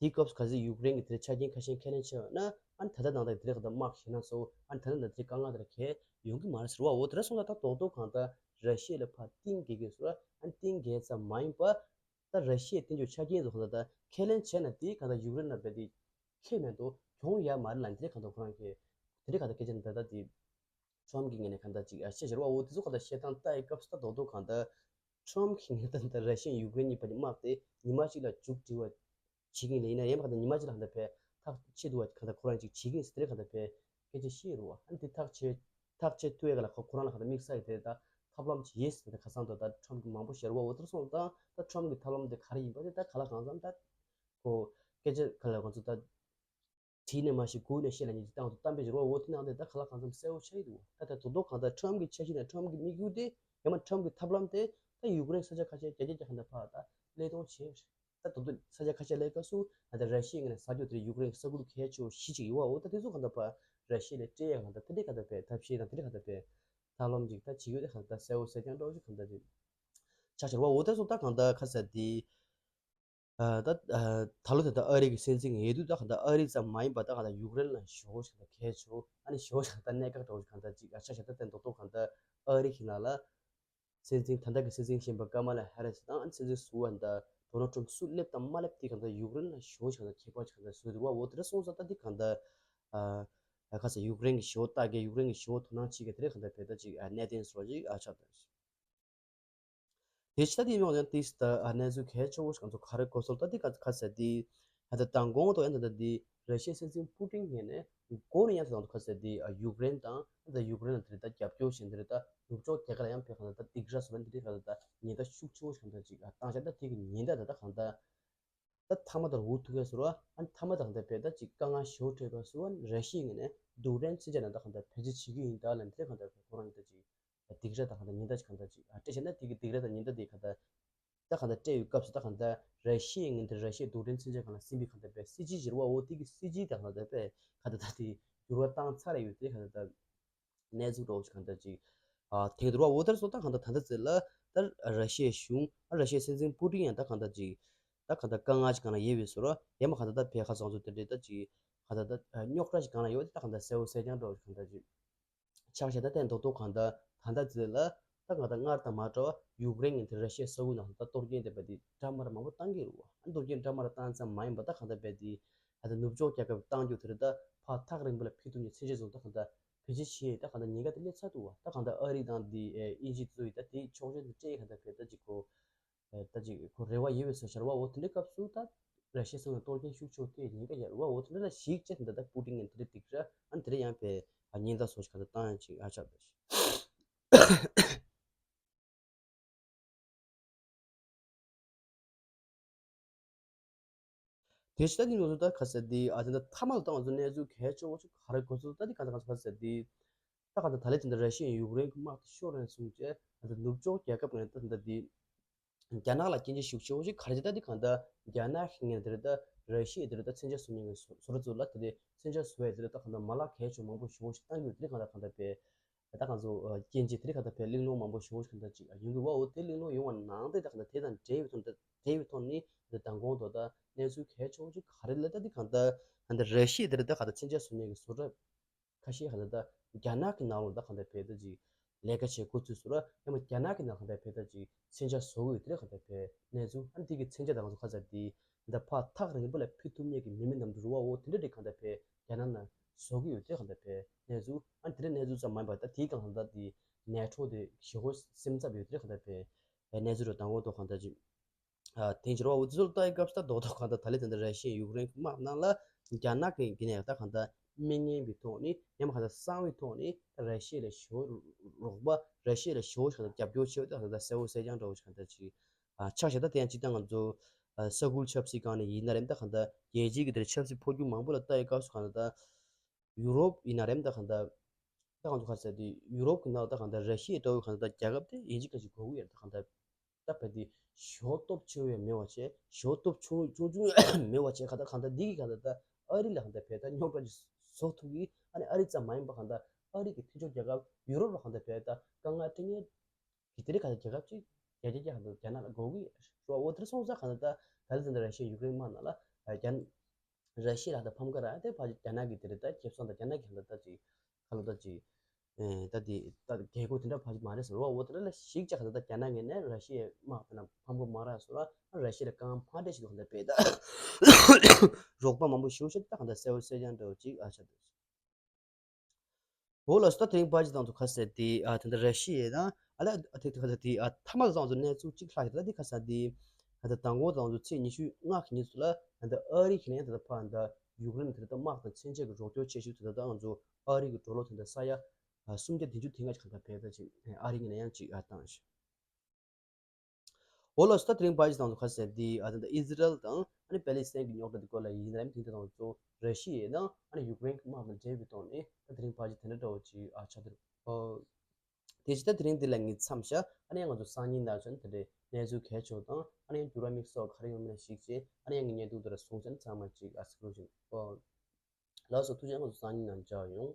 དེའི་སྐབས་སུ་གལ་སྲིད་ཡུཀ་རེན་གྱིས་དེར་ཆ་རྐྱེན་ཁ་ཤས་ཁས་ལེན་བྱས་པ་ན་ཨ་ནི་ད་ལྟ་ནང་ལྟར་དེ་རིང་གང་ལྟར་དམག་ཞེད་སྣང་ཚ་བོ། ཨ་ནི་ད་ལྟ་ནང་ལྟར་དཀའ་ངལ་དེ་འདྲ་གང་ཡོང་གི་མ་རེད་ཟེར་བ། འོ་དེ་འདྲ་སོང་ཙང་ད་དོ་དོ་གང་ལྟར་ར་ཤི་ཡ་ལ་ཕར་གཏིང་འགལ་གྱི་ཟེར་བ། ཨ་ནི་གཏིང་འགལ་ཙམ་མ་ཡིན་པ་ད་ར་ཤི་ཡས་བསྟན་རྒྱུ་ཆ་རྐྱེན་ཚོ་གང་ལྟར་ད་ཁས་ལེན་བྱས་ན་དེ་གང་ལྟར་ཡུཀ་རེན་ལ་རྦད་དེ་ཁེ་མེད་དོ་གྱོང་ཡོད་མ་རེད་ལབ་འདི་རེད། གང་ལྟར་ཁོ་རང་གིས་དེ་རིང་གང་ལྟར་སྐད་ཆ་འདི་ད་ལྟ་དེ་ཊམ་གྱི་ངོས་ནས་གང་ལྟར་ཅིག་ཨ་བཤད་བཞག་པ། འོ་དེ་ཚོ་གང་ལྟར་བཤད་སྟངས་ལྟ་ཡི་སྐབས་སུ་ད་རྡོག་རྡོག་གང་ལྟར་ཊམ་གྱི་ངོས་ནས་ད་ལྟ་ར་ཤི་ཡ་ཡུཀ་རེན་གཉིས་བར་གྱི་དམག་དེ་ཉི་མ་གཅིག་ལ་མཇུག་སྒྲིལ་བ་བྱེད་ཀྱི་ཡིན་ལབ། ཡིན་ན་ཡང་གང་ལྟར་ཉི་མ་གཅིག་ལ་གང་ལྟར་ཕར་ཐག་ཆོད་འདུག་པ། གང་ལྟར་ཁོ་རང་ཅིག་བྱེད་ཀྱི་ཡིན་ཟེར་དེ་རིང་གང་ལྟར་ཕར་སྐད་ཆ་བཤད་རེད་པ། ཨ་ནི་དེ་ཐག་ཆོད་ཐག་ཆོད་ཐུབ་ཡས་ག་ལ་ཁོ་ཁོ་རང་ལ་གང་ལྟར་དམིགས་བསལ་གྱི་དེ་ད་ཐབས་ལམ་ཅིག་ཡོད་ཟེར་དེ་ཁ་སང་དུ་ད་ཊམ་གྱིས་མང་པོ་བཤད་རེད་པ། འོ་དེར་སོང་ཙང་ད་ཊམ་གྱི་ཐབས་ལམ་དེ་ག་རེ་ཡིན་པ་དེ་ད་ག་ལ་གང་འཚམ་ད་ཁོ་སྐད་ཆ་ག་ལ་ང་ཚོ་ད་བྲིས་ནས་མ་ཤེས་སྒུག་ནས་ཤེས་ལབ་མཁན་གྱི་སྟངས་སུ་གཏམ་དཔེ་བྱེད་རོགས། འོ་དེ་ནང་དེ་ད་ག་ལ་གང་འཚམ་གསལ་པོ་ཆགས་ཀྱི་འདུག་ད་ལྟ་དོ་དོ་གང་ལྟར་ཊམ་གྱི་འཆར་གཞི་དང་ཊམ་གྱི་དམིགས་ཡུལ་དེ་ཡང་མ་ཊམ་གྱི་ཐབས་ལམ་དེ་ད་ཡུཀ་རེན་ས་ཆ་ཁ་ཤས་བརྒྱ་ཆ་བརྒྱ་གང་ལྟར་ཕར་ད་བློས་གཏོང་བྱས། ད་དོ་དོ་ས་ཆ་ཁ་ཤས་ལ་སྐབས་སུ་ད་ལྟ་ར་ཤི་ཡའི་ངོས་ནས་ཟ་རྒྱུ་དེ་ཡུཀ་རེན་གྱི་ས་ཁུལ་གལ་ཆེ་བོ་བཞི་ཅིག་ཡོད་པ། འོ་ད་དེ་ཚོ་གང་ལྟར་ཕར་ར་ཤི་ཡ་ལ་སྤྲད་ཡ་གང་ལྟར་ད་དེ་གང་ལྟར་ཕར་ཐབས་ཤེས་དང་དེ་འདྲ་གང་ལྟར་ཕར་ཐབས་ལམ་ཅིག་ད་བྱེད་ཡོད། དེ་གང་ལྟར་གསལ་པོ་གསལ་རྐྱང་འདྲ་བོ་ཅིག་གང་ལྟར་ཅིག་ཆགས་བཞག་པ། འོ་དེ་ཚོ་ད་གང་ལྟར་ཁ་གསལ་དེ། ཨ་ད་ཨ་ད་ལོ་དེ་ད་ཨ་རི་གི་སྲིད་འཛིན་ཡོད་དུས་ད་གང་ལྟར་ཨ་རི་ཙམ་མ་ཡིན་པ་ད་གང་ལྟར་ཡུཀ་རེན་ལ་ཞེ་པོ་ཞིག་ད་གལ་ཆེ་བོ། ཨ་ནི་ཞེ་པོ་ཞིག་ད་གནད་འགག་འདྲ་བོ་ཞིག་གང་ལྟར་ཅིག་ཨ་ཆ་བཞག་ད་དེ་རྡོག་རྡོག་གང་ལྟར་ཨ་རི་གི་ནང་ལ་སྲིད་འཛིན་ད་ལྟ་གི་སྲིད་འཛིན་གཞོན་པ་ཀ་མ་ལ་ཧེ་རི་སི་དང་ཨ་ནི་སྲིད་འཛིན་ཟུར་པ་ད་ཌོ་ནལ་ཊམ་སུ་སླེབས་དང་མ་སླེབས་དེ་གང་ལྟར་ཡུཀ་རེན་ལ་ཞེ་པོ་ཞིག་གང་ལྟར་ཁྱད་པར་ཞིག་གང་ལྟར་བཟོས་འདུག་པ། འོ་དེ་འདྲ་སོང་ཙང་ད་དེ་གང་ལྟར་ཨ་ཁ་ས་ཡུཀ་རེན་གྱི་ཞེ་པོ་ལྟ་གི་ཡུཀ་རེན་གྱི་ཞེ་པོ་དོ་སྣང་བྱེད་ཀྱི་དེ་རེད། གང་ལྟར་བས་ད་ཅིག་ཨ་གནད་དོན་བཟོ་ཅིག་ཨ་ཆགས་ད། དེ་ཕྱི་ད་དེ་ཡོང་ཡང་ཏིས་ད་ཨ་གནས་ཚུལ་གལ་ཆེ་བོ་ཞིག་ང་ཚོ་ག་རེ་གོ་སོང་། ད་དེ་ག་ག་ཟེར་དེ་ད་ད་དང་གོང་དུ་ཡང་ད་ད་དེ་ར་ཤི་ཡའི་སྲིད་འཛིན་པུ་ཏིན་ངོས་ནས་འགོ་ནས་ཡང་ད་ད་ག་ཟེར་དེ་ཨ་ཡུཀ་རེན་དང་ད་ཡུཀ་རེན་ལ་དེ་རེད་ད་རྒྱབ་སྐྱོར་བྱེད་འདི་རེད་ད་ནུབ་ཕྱོགས་རྒྱལ་ཁབ་ལ་ཡང་བས་ག་ད་ད་སྡིགས་ར་བཟོ་བ་འདི་རེད། ག་ད་ད་ཉེན་བརྡ་ཤུགས་ཆེ་བོ་ཞིག་ག་ད་ཅིག་ཨ་བཏང་བཞག་ད་དེ་གི་ཉེན་བརྡ་ད་ད་ག་ད། ད་མཐའ་མ་དེར་འུ་ཐུག་གི་ཟེར་བ། ཨ་ནི་མཐའ་མ་དང་དེ་བས་ད་ཅིག་དཀའ་ངལ་ཞེ་པོ་འཕྲད་པ་སུ་ཨ་ནི་ར་ཤི་ཡའི་ངོས་ནས་རྡུལ་ཕྲན་མཚོན་ཆ་ནང་ད་གང་ལྟར་བེད་སྤྱོད་བྱེད་ཀྱི་ཡིན་ད་ལབ་དེ་གང་ལྟར་ཁོ་རང་གི་ད་ཅིག་སྡིགས་ར་ད་གང་ལྟར་ཉེན་བརྡ་ཅིག་གང་ལྟར་ཅིག་ཨ་སྤྲད་བྱས་ན་དེ་གི་སྡིགས་ར་དང་ཉེན་བརྡ་དེ་གང་ལྟར་ད་གང་ལྟར་སྤྲད་ཡོད་སྐབས་སུ་ད་གང་ལྟར་ར་ཤི་ཡའི་ངོས་ནས་ར་ཤི་ཡའི་རྡུལ་ཕྲན་མཚོན་ཆ་སྒང་ལ་སིམ་པའི་གང་ལྟར་བས་སྲིད་ཇུས་བཞིར་བ་འོ་དེ་གི་སྲིད་ཇུས་ད་གང་ལྟར་བས་གང་ལྟར་ད་དེ་འགྱུར་བ་བཏང་ཚར་ཡོད་དེ་གང་ལྟར་ད། གནས་ཚུལ་འདྲ་བོ་ཞིག་གང་ལྟར་ཅིག་ཨ་ཐེག་འདུག་པ། འོ་དེར་སོང་ད་གང་ལྟར་ད་ལྟ་ཚེ་ལ་ད་ར་ཤི་ཡའི་གཞུང་ཨ་ར་ཤི་ཡའི་སྲིད་འཛིན་པུ་ཏིན་ཡང་ད་གང་ལྟར་ཅིག་ད་གང་ལྟར་དཀའ་ངལ་ཅིག་གང་ལ་ཡོད་པའི་བཟོ་འདྲ་ཡང་མ་གང་ལྟར་ད་བས་ཁ་སང་ཚོ་དེ་འདྲའི་ད་ཅིག་གང་ལྟར་ད་རྙོག་དྲ་ཞིག་གང་ལ་ཡོད་ད་གང་ལྟར་གསལ་པོ་གསལ་རྐྱང་འདྲ་བོ་ཞིག་གང་ལྟར་ཅིག་ཆགས་བཞག་ད་དེ་མདོག་མདོག་གང་ལྟར་ད་ལྟ་ཚེ་ལ་ད་གང་ལྟར་སྔར་དང་མ་འདྲ་བ་ཡུཀ་རེན་གྱི་དེ་ར་ཤི་ཡའི་ས་ཁུལ་ནང་ད་གཏོར་སྐྱོན་དེ་བས་དེ་འདྲ་མར་མང་པོ་བཏང་གི་རེད་པ། ཨ་གཏོར་སྐྱོན་འདྲ་མར་བཏང་ཙམ་མ་ཡིན་པ་ད་གང་ལྟར་བས་དེ་ད་ལྟ་ནུབ་ཕྱོགས་རྒྱལ་ཁབ་བཏང་རྒྱུ་དེ་རེད་ད་ཕར་ཐག་རིང་པོ་ལ་ཕེབས་ཐུབ་མཁན་མཚོན་ཆ་བཟོ་ད་གང་ལྟར། བེད་སྤྱོད་བྱས་ད་གང་ལྟར་ཉེན་ཁ་དེ་སླེབས་ཚར་འདུག་པ། ད་གང་ལྟར་ཨ་རི་དང་འདི་ཨེ་དབྱིན་ཇི་ཚོ་ཡིས་ད་དེའི་ཕྱོགས་ཞེན་དུ་སྤྲད་གང་ལྟར་བས་ད་ཅིག་གོ་ད་ཅིག་གོ་རེ་བ་ཡོད་པའི་བཟོ་འདྲ་བ། འོ་དེ་འདྲའི་སྐབས་སུ་ད་ར་ཤི་ཡ་སོང་ནས་གཏོར་སྐྱོན་ཤུགས་ཆེ་བོ་དེ་ཉེན་ཁ་ཡོད་རེད་པ། འོ་དེ་འདྲ་ལ་གཞིགས་བྱས་ད་ད་པུ་ཏིན་ངས་དེ་འདྲ་སྡིགས་ར་ཨ་དེ་འདྲ་ཡང་བས་ཉེན་བརྡ་བཟོ་ཞིག་གང་ལྟར་བཏང་ཡང་ཅིག་ཨ་ཆགས་པ་ཞིག་དེ་ཕྱི་ད་ནི་ང་ཚོ་ད་ག་ཟེར་དེ་ཨ་དེ་འདྲ་མཐའ་མ་ལ་ད་ང་ཚོ་གནས་ཚུལ་གལ་ཆེ་བོ་ཞིག་ག་རེ་གོ་སོང་། ད་དེ་ག་ད་ག་ཟེར་དེ་ད་ག་ད་ད་ལས་དེ་འདྲ་ར་ཤི་ཡའི་ཡུཀ་རེན་གྱི་དམག་དེ་ཤོར་རན་སོང་བྱས་ཨ་ད་ནུབ་ཕྱོགས་རྒྱལ་ཁབ་ངོས་ནས་ད་ད་དེ་རྒྱ་ནག་ལ་སྐྱོན་བརྗོད་ཤུགས་ཆེ་བོ་ཞིག་ག་རེ་བྱས། ད་དེ་ག་ད་རྒྱ་ནག་གི་ངོས་ནས་དེ་རེད་ད་ར་ཤི་ཡའི་དེ་རེད་ད་མཚོན་ཆ་བཟོ་མཁན་གྱི་བཟོ་བཟོ་གྲྭ་ཚོ་ལ་དེ་དེ་མཚོན་ཆ་བཟོ་བའི་དེ་རེད་ད་ག་ད་མ་ལག་གལ་ཆེ་བོ་མང་པོ་ཞེ་བོ་ཞིག་བཏང་གི་ཡོད། དེ་ག་ད་ག་ད་བས། ད་ང་ཚོ་སྐྱེ་འཆི་དེ་རིགས་གང་ལྟར་བས་གླེང་སློང་མང་པོ་ཞེ་པོ་ཞིག་གང་ལྟར་ཅིག་ཡོང་གི་བ། འོ་དེ་གླེང་སློང་ཡོང་བ་ནང་དེ་ད་གང་ལྟར་དེ་དང་འབྲེལ་བའི་ཐོག་ནས་འབྲེལ་བའི་ཐོག་ནས་དེ་མདང་དགོང་དོ་ད་གནས་ཚུལ་གལ་ཆེ་བོ་ཅིག་ག་རེ་ལ་ད་དེ་གང་ལྟར་ད་ལྟ་ར་ཤི་ཡ་དེ་རེད། ད་གང་ལྟར་མཚོན་ཆ་བཟོ་མཁན་གྱི་བཟོ་གྲྭ་ཁ་ཤས་གང་ལྟར་ད་རྒྱ་ནག་གི་ནང་ལོགས་ད་གང་ལྟར་བས་ད་ཅིག་ལས་ཀ་བྱེད་འགོ་ཚུགས་སོང་ར། ཡང་མ་རྒྱ་ནག་གི་ནང་གང་ལྟར་བས་ད་ཅིག་མཚོན་ཆ་བཟོ་གི་ཡོད་དེ་རེད། གང་ལྟར་བས་གནས་ཚུལ་ཨ་ནི་དེ་གི་མཚོན་ཆ་ད་ང་ཚོ་ཁ་ཚ་དེ་ད་ཕར་ཐག་རིང་པོ་ལ་ཕུད་ཐུབ་མཁན་གྱི་མི་མི་ནམ་དུ་རུ་བ། འོ་དེ་འདྲ་རེད། གང་ལྟར་བས་རྒྱ་ནག་ནང་བཟོ་གི་ཡོད་དེ་གང་ལྟར་བས་གནས་ཚུལ་ཨ་ནི་དེ་འདྲ་གནས་ཚུལ་ཙམ་མ་ཡིན་པར་ད་དེའི་སྒང་ལ་ད་དེ་ནེ་ཊོ་དེ་ཞེ་པོ་སེམས་འཚབ་ཡོད་དེ་གང་ལྟར་བས་གནས་ཚུལ་རུ་དང་པོ་དོ་གང་ལྟར་ཅིག་ཨ་དེང་ཕྱིར་བ་འུ་ཚོ་ལ་ལྟ་ཡི་སྐབས་སུ་ད་རྡོག་རྡོག་གང་ལྟར་ད་ལས་དེ་འདྲ་ར་ཤི་ཡ་ཡུཀ་རེན་གྱི་དམག་ནང་ལ་རྒྱ་ནག་གི་གི་ནས་ད་གང་ལྟར་མི་ངན་པའི་ཐོག་ནས་ཡང་མ་གང་ལྟར་གསང་བའི་ཐོག་ནས་ད་ར་ཤི་ཡ་ལ་ཞེ་པོ་རོགས་པ་ར་ཤི་ཡ་ལ་ཞེ་པོ་གང་ལྟར་རྒྱབ་སྐྱོར་བྱེད་པ་ད་གང་ལྟར་གསལ་པོ་གསལ་རྐྱང་འདྲ་བོ་ཞིག་གང་ལྟར་ཅིག་ཨ་ཆགས་ཤག་ད་དེ་ཡང་སྤྱིར་བཏང་ང་ཚོ་ཨ་ས་ཁུལ་ཆབ་སྲིད་སྒང་ནས་ཡིན་ན་རེད། ད་གང་ལྟར་རྒྱལ་སྤྱིའི་གི་དེར་ཆབ་སྲིད་འཕོ་འགྱུར་མང་པོ་ལ་ལྟ་ཡི་སྐབས་སུ་གང་ལྟར་ད་ཡུ་རོབ་ཡིན་ན་རེད། ད་གང་ལྟར་ད་ང་ཚོ་ག་ཟེར་དེ་ཡུ་རོབ་གི་ནང་ད་གང་ལྟར་ར་ཤི་ཡ་འདྲ་བོ་གང་ལྟར་ད་རྒྱལ་ཁབ་དེ་ཡིན་གཅིག་མིན་གཅིག་དགོས་ཀྱི་ཡོད་རེད། ད་གང་ལྟར་ད་བས་དེ་ཞེ་པོ་སྟོབས་ཆེ་བོ་ཡང་མེད་པ་བྱས། ཞེ་པོ་སྟོབས་ཆུང་ཆུང་ཆུང་ཡང་མེད་པ་བྱས། གང་ལྟར་གང་ལྟར་འདི་གི་གང་ལྟར་ད་ཨ་རི་ལ་གང་ལྟར་བས་ད་རྙོག་དྲ་ཅིག་བཟོ་ཐུབ་ཀྱི། ཨ་ནི་ཨ་རི་ཙམ་མ་ཡིན་པ་གང་ལྟར་ཨ་རི་གི་མཐུན་ཕྱོགས་རྒྱལ་ཁབ་ཡུ་རོབ་ལ་གང་ལྟར་བས་ད་དཀའ་ངལ་སྤྲད་མཁན་གི་དེ་རིང་གང་ལྟར་རྒྱལ་ཁབ་ཅིག་རྒྱ་རྒྱ་རྒྱ་གང་ལྟར་རྒྱ་ནག་ལ་དགོས་ཀྱི་རེད་བ། འོ་དེར་སོང་ཙང་གང་ལྟར་ད་ད་ལྟ་དེ་འདྲ་ར་ཤི་ཡ་ཡུཀ་རེན་དམག་ནང་ལ་རྒྱ་ར་ཤི་ཡ་ལ་ད་ཕམ་ཁ་རག་དེ་ཕ་རྒྱ་ནག་གི་དེ་རེད། ད་ཁེ་བཟང་ད་རྒྱ་ནག་གི་གང་ལྟར་ད་ཅིག་གང་ལྟར་ད་ཅིག་ཨེ་ད་དེ་ད་རྒྱལ་སྒོ་དེ་འདྲ་ཕ་ཅིག་མ་རེད་ཟེར་བ། འོ་དེ་འདྲ་ལ་ཞིག་ཅིག་གང་ལྟར་ད་རྒྱ་ནག་ངོས་ནས་ར་ཤི་ཡའི་དམག་དེ་ན་ཕམ་ཁ་མ་རག་སོང་ར། ར་ཤི་ཡ་ལ་དཀའ་ངལ་མ་འཕྲད་ཞིག་གང་ལྟར་བས་ད་རོགས་པ་མང་པོ་ཞེ་པོ་ཅིག་ད་གང་ལྟར་གསལ་པོ་གསལ་རྐྱང་འདྲ་བོ་ཅིག་ཨ་ཆགས་འདུག་འོ་ལགས་སོ། ད་དེ་རིང་ཕ་ཅིག་དང་དུ་ཁ་གསལ་དེ་ཨ་དེ་འདྲ་ར་ཤི་ཡའི་དང་ཨ་ལ་ཨ་ཐིག་ཐིག་ཁ་གསལ་དེ་ཨ་མཐའ་མ་ལ་དང་དུ་གནས་ཚུལ་གཅིག་ལྷག་ཡོད། ད་དེ་ཁ་གསལ་དེ་ཨ་ད་དང་པོ་དང་དུ་ཚེས་ཉི་ཤུ་ལྔ་གི་ཉིན་ཚུ་ལ་ཨ་ད་ཨ་རི་གི་ནས་ད་ད་ཕ་ད་ཡུཀ་རེན་དེ་ད་དམག་དང་མཚོན་ཆ་གི་རོགས་སྐྱོར་བྱེད་ཞུ་དེ་ད་ད་ང་ཚོ་ཨ་རི་གི་ཌོ་ལར་དེ་ད་ས་ཡ་ཨ་སུམ་བརྒྱ་བདུན་ཅུ་དེ་ལྔ་ཅིག་གང་ལྟར་བས་ད་ཅིག་ཨ་རི་གི་ནས་ཡང་ཅིག་ཨ་བཏང་ཞུ། འོ་ལགས་སོ། ད་དེ་རིང་ཕ་ཅིག་དང་དུ་ཁ་གསལ་དེ་ཨ་ད་ད་ཨི་ཟི་རལ་དང་ཨ་ནི་པེ་ལི་སི་ཐན་གྱི་རྙོག་དྲ་དེ་སྐོར་ལ་ཡིན་ནའང་དེང་དེ་དང་གཙོ་བོ་ར་ཤི་ཡའི་དང་ཨ་ནི་ཡུཀ་རེན་གྱི་དམག་དང་འབྲེལ་བའི་ཐོག་ནས་ད་དེ་རིང་ཕ་ཅིག་དེ་འདྲ་འདྲ་བོ་ཅིག་ཨ་ཆགས་འདུག་ཨོ། དེ་ཅི་ད་དེ་རིང་འདི་ལ་ངས་མཚམས་བཞག་ཨ་ནི་ང་ཚོ་སང་ཉིན་ནང་ཚུན་དེ་འདྲའི་གནས་ཚུལ་གལ་ཆེ་བ་དང་ཨ་ནི་འགྱུར་བ་དམིགས་བསལ་ག་རེ་ཡོང་མིན་ཞིག་བྱས། ཨ་ནི་ངའི་བརྙན་ཐུང་དེ་ལ་གསུང་བྱ་ཚང་མ་ཅིག་ཨ་སི་ཀྲུ་ཞིང་ཨོ། ལགས་སོ། ཐུགས་རྗེ་ཆེ། ང་ཚོ་སང་ཉིན་ནང་མཇལ་ཡོང་།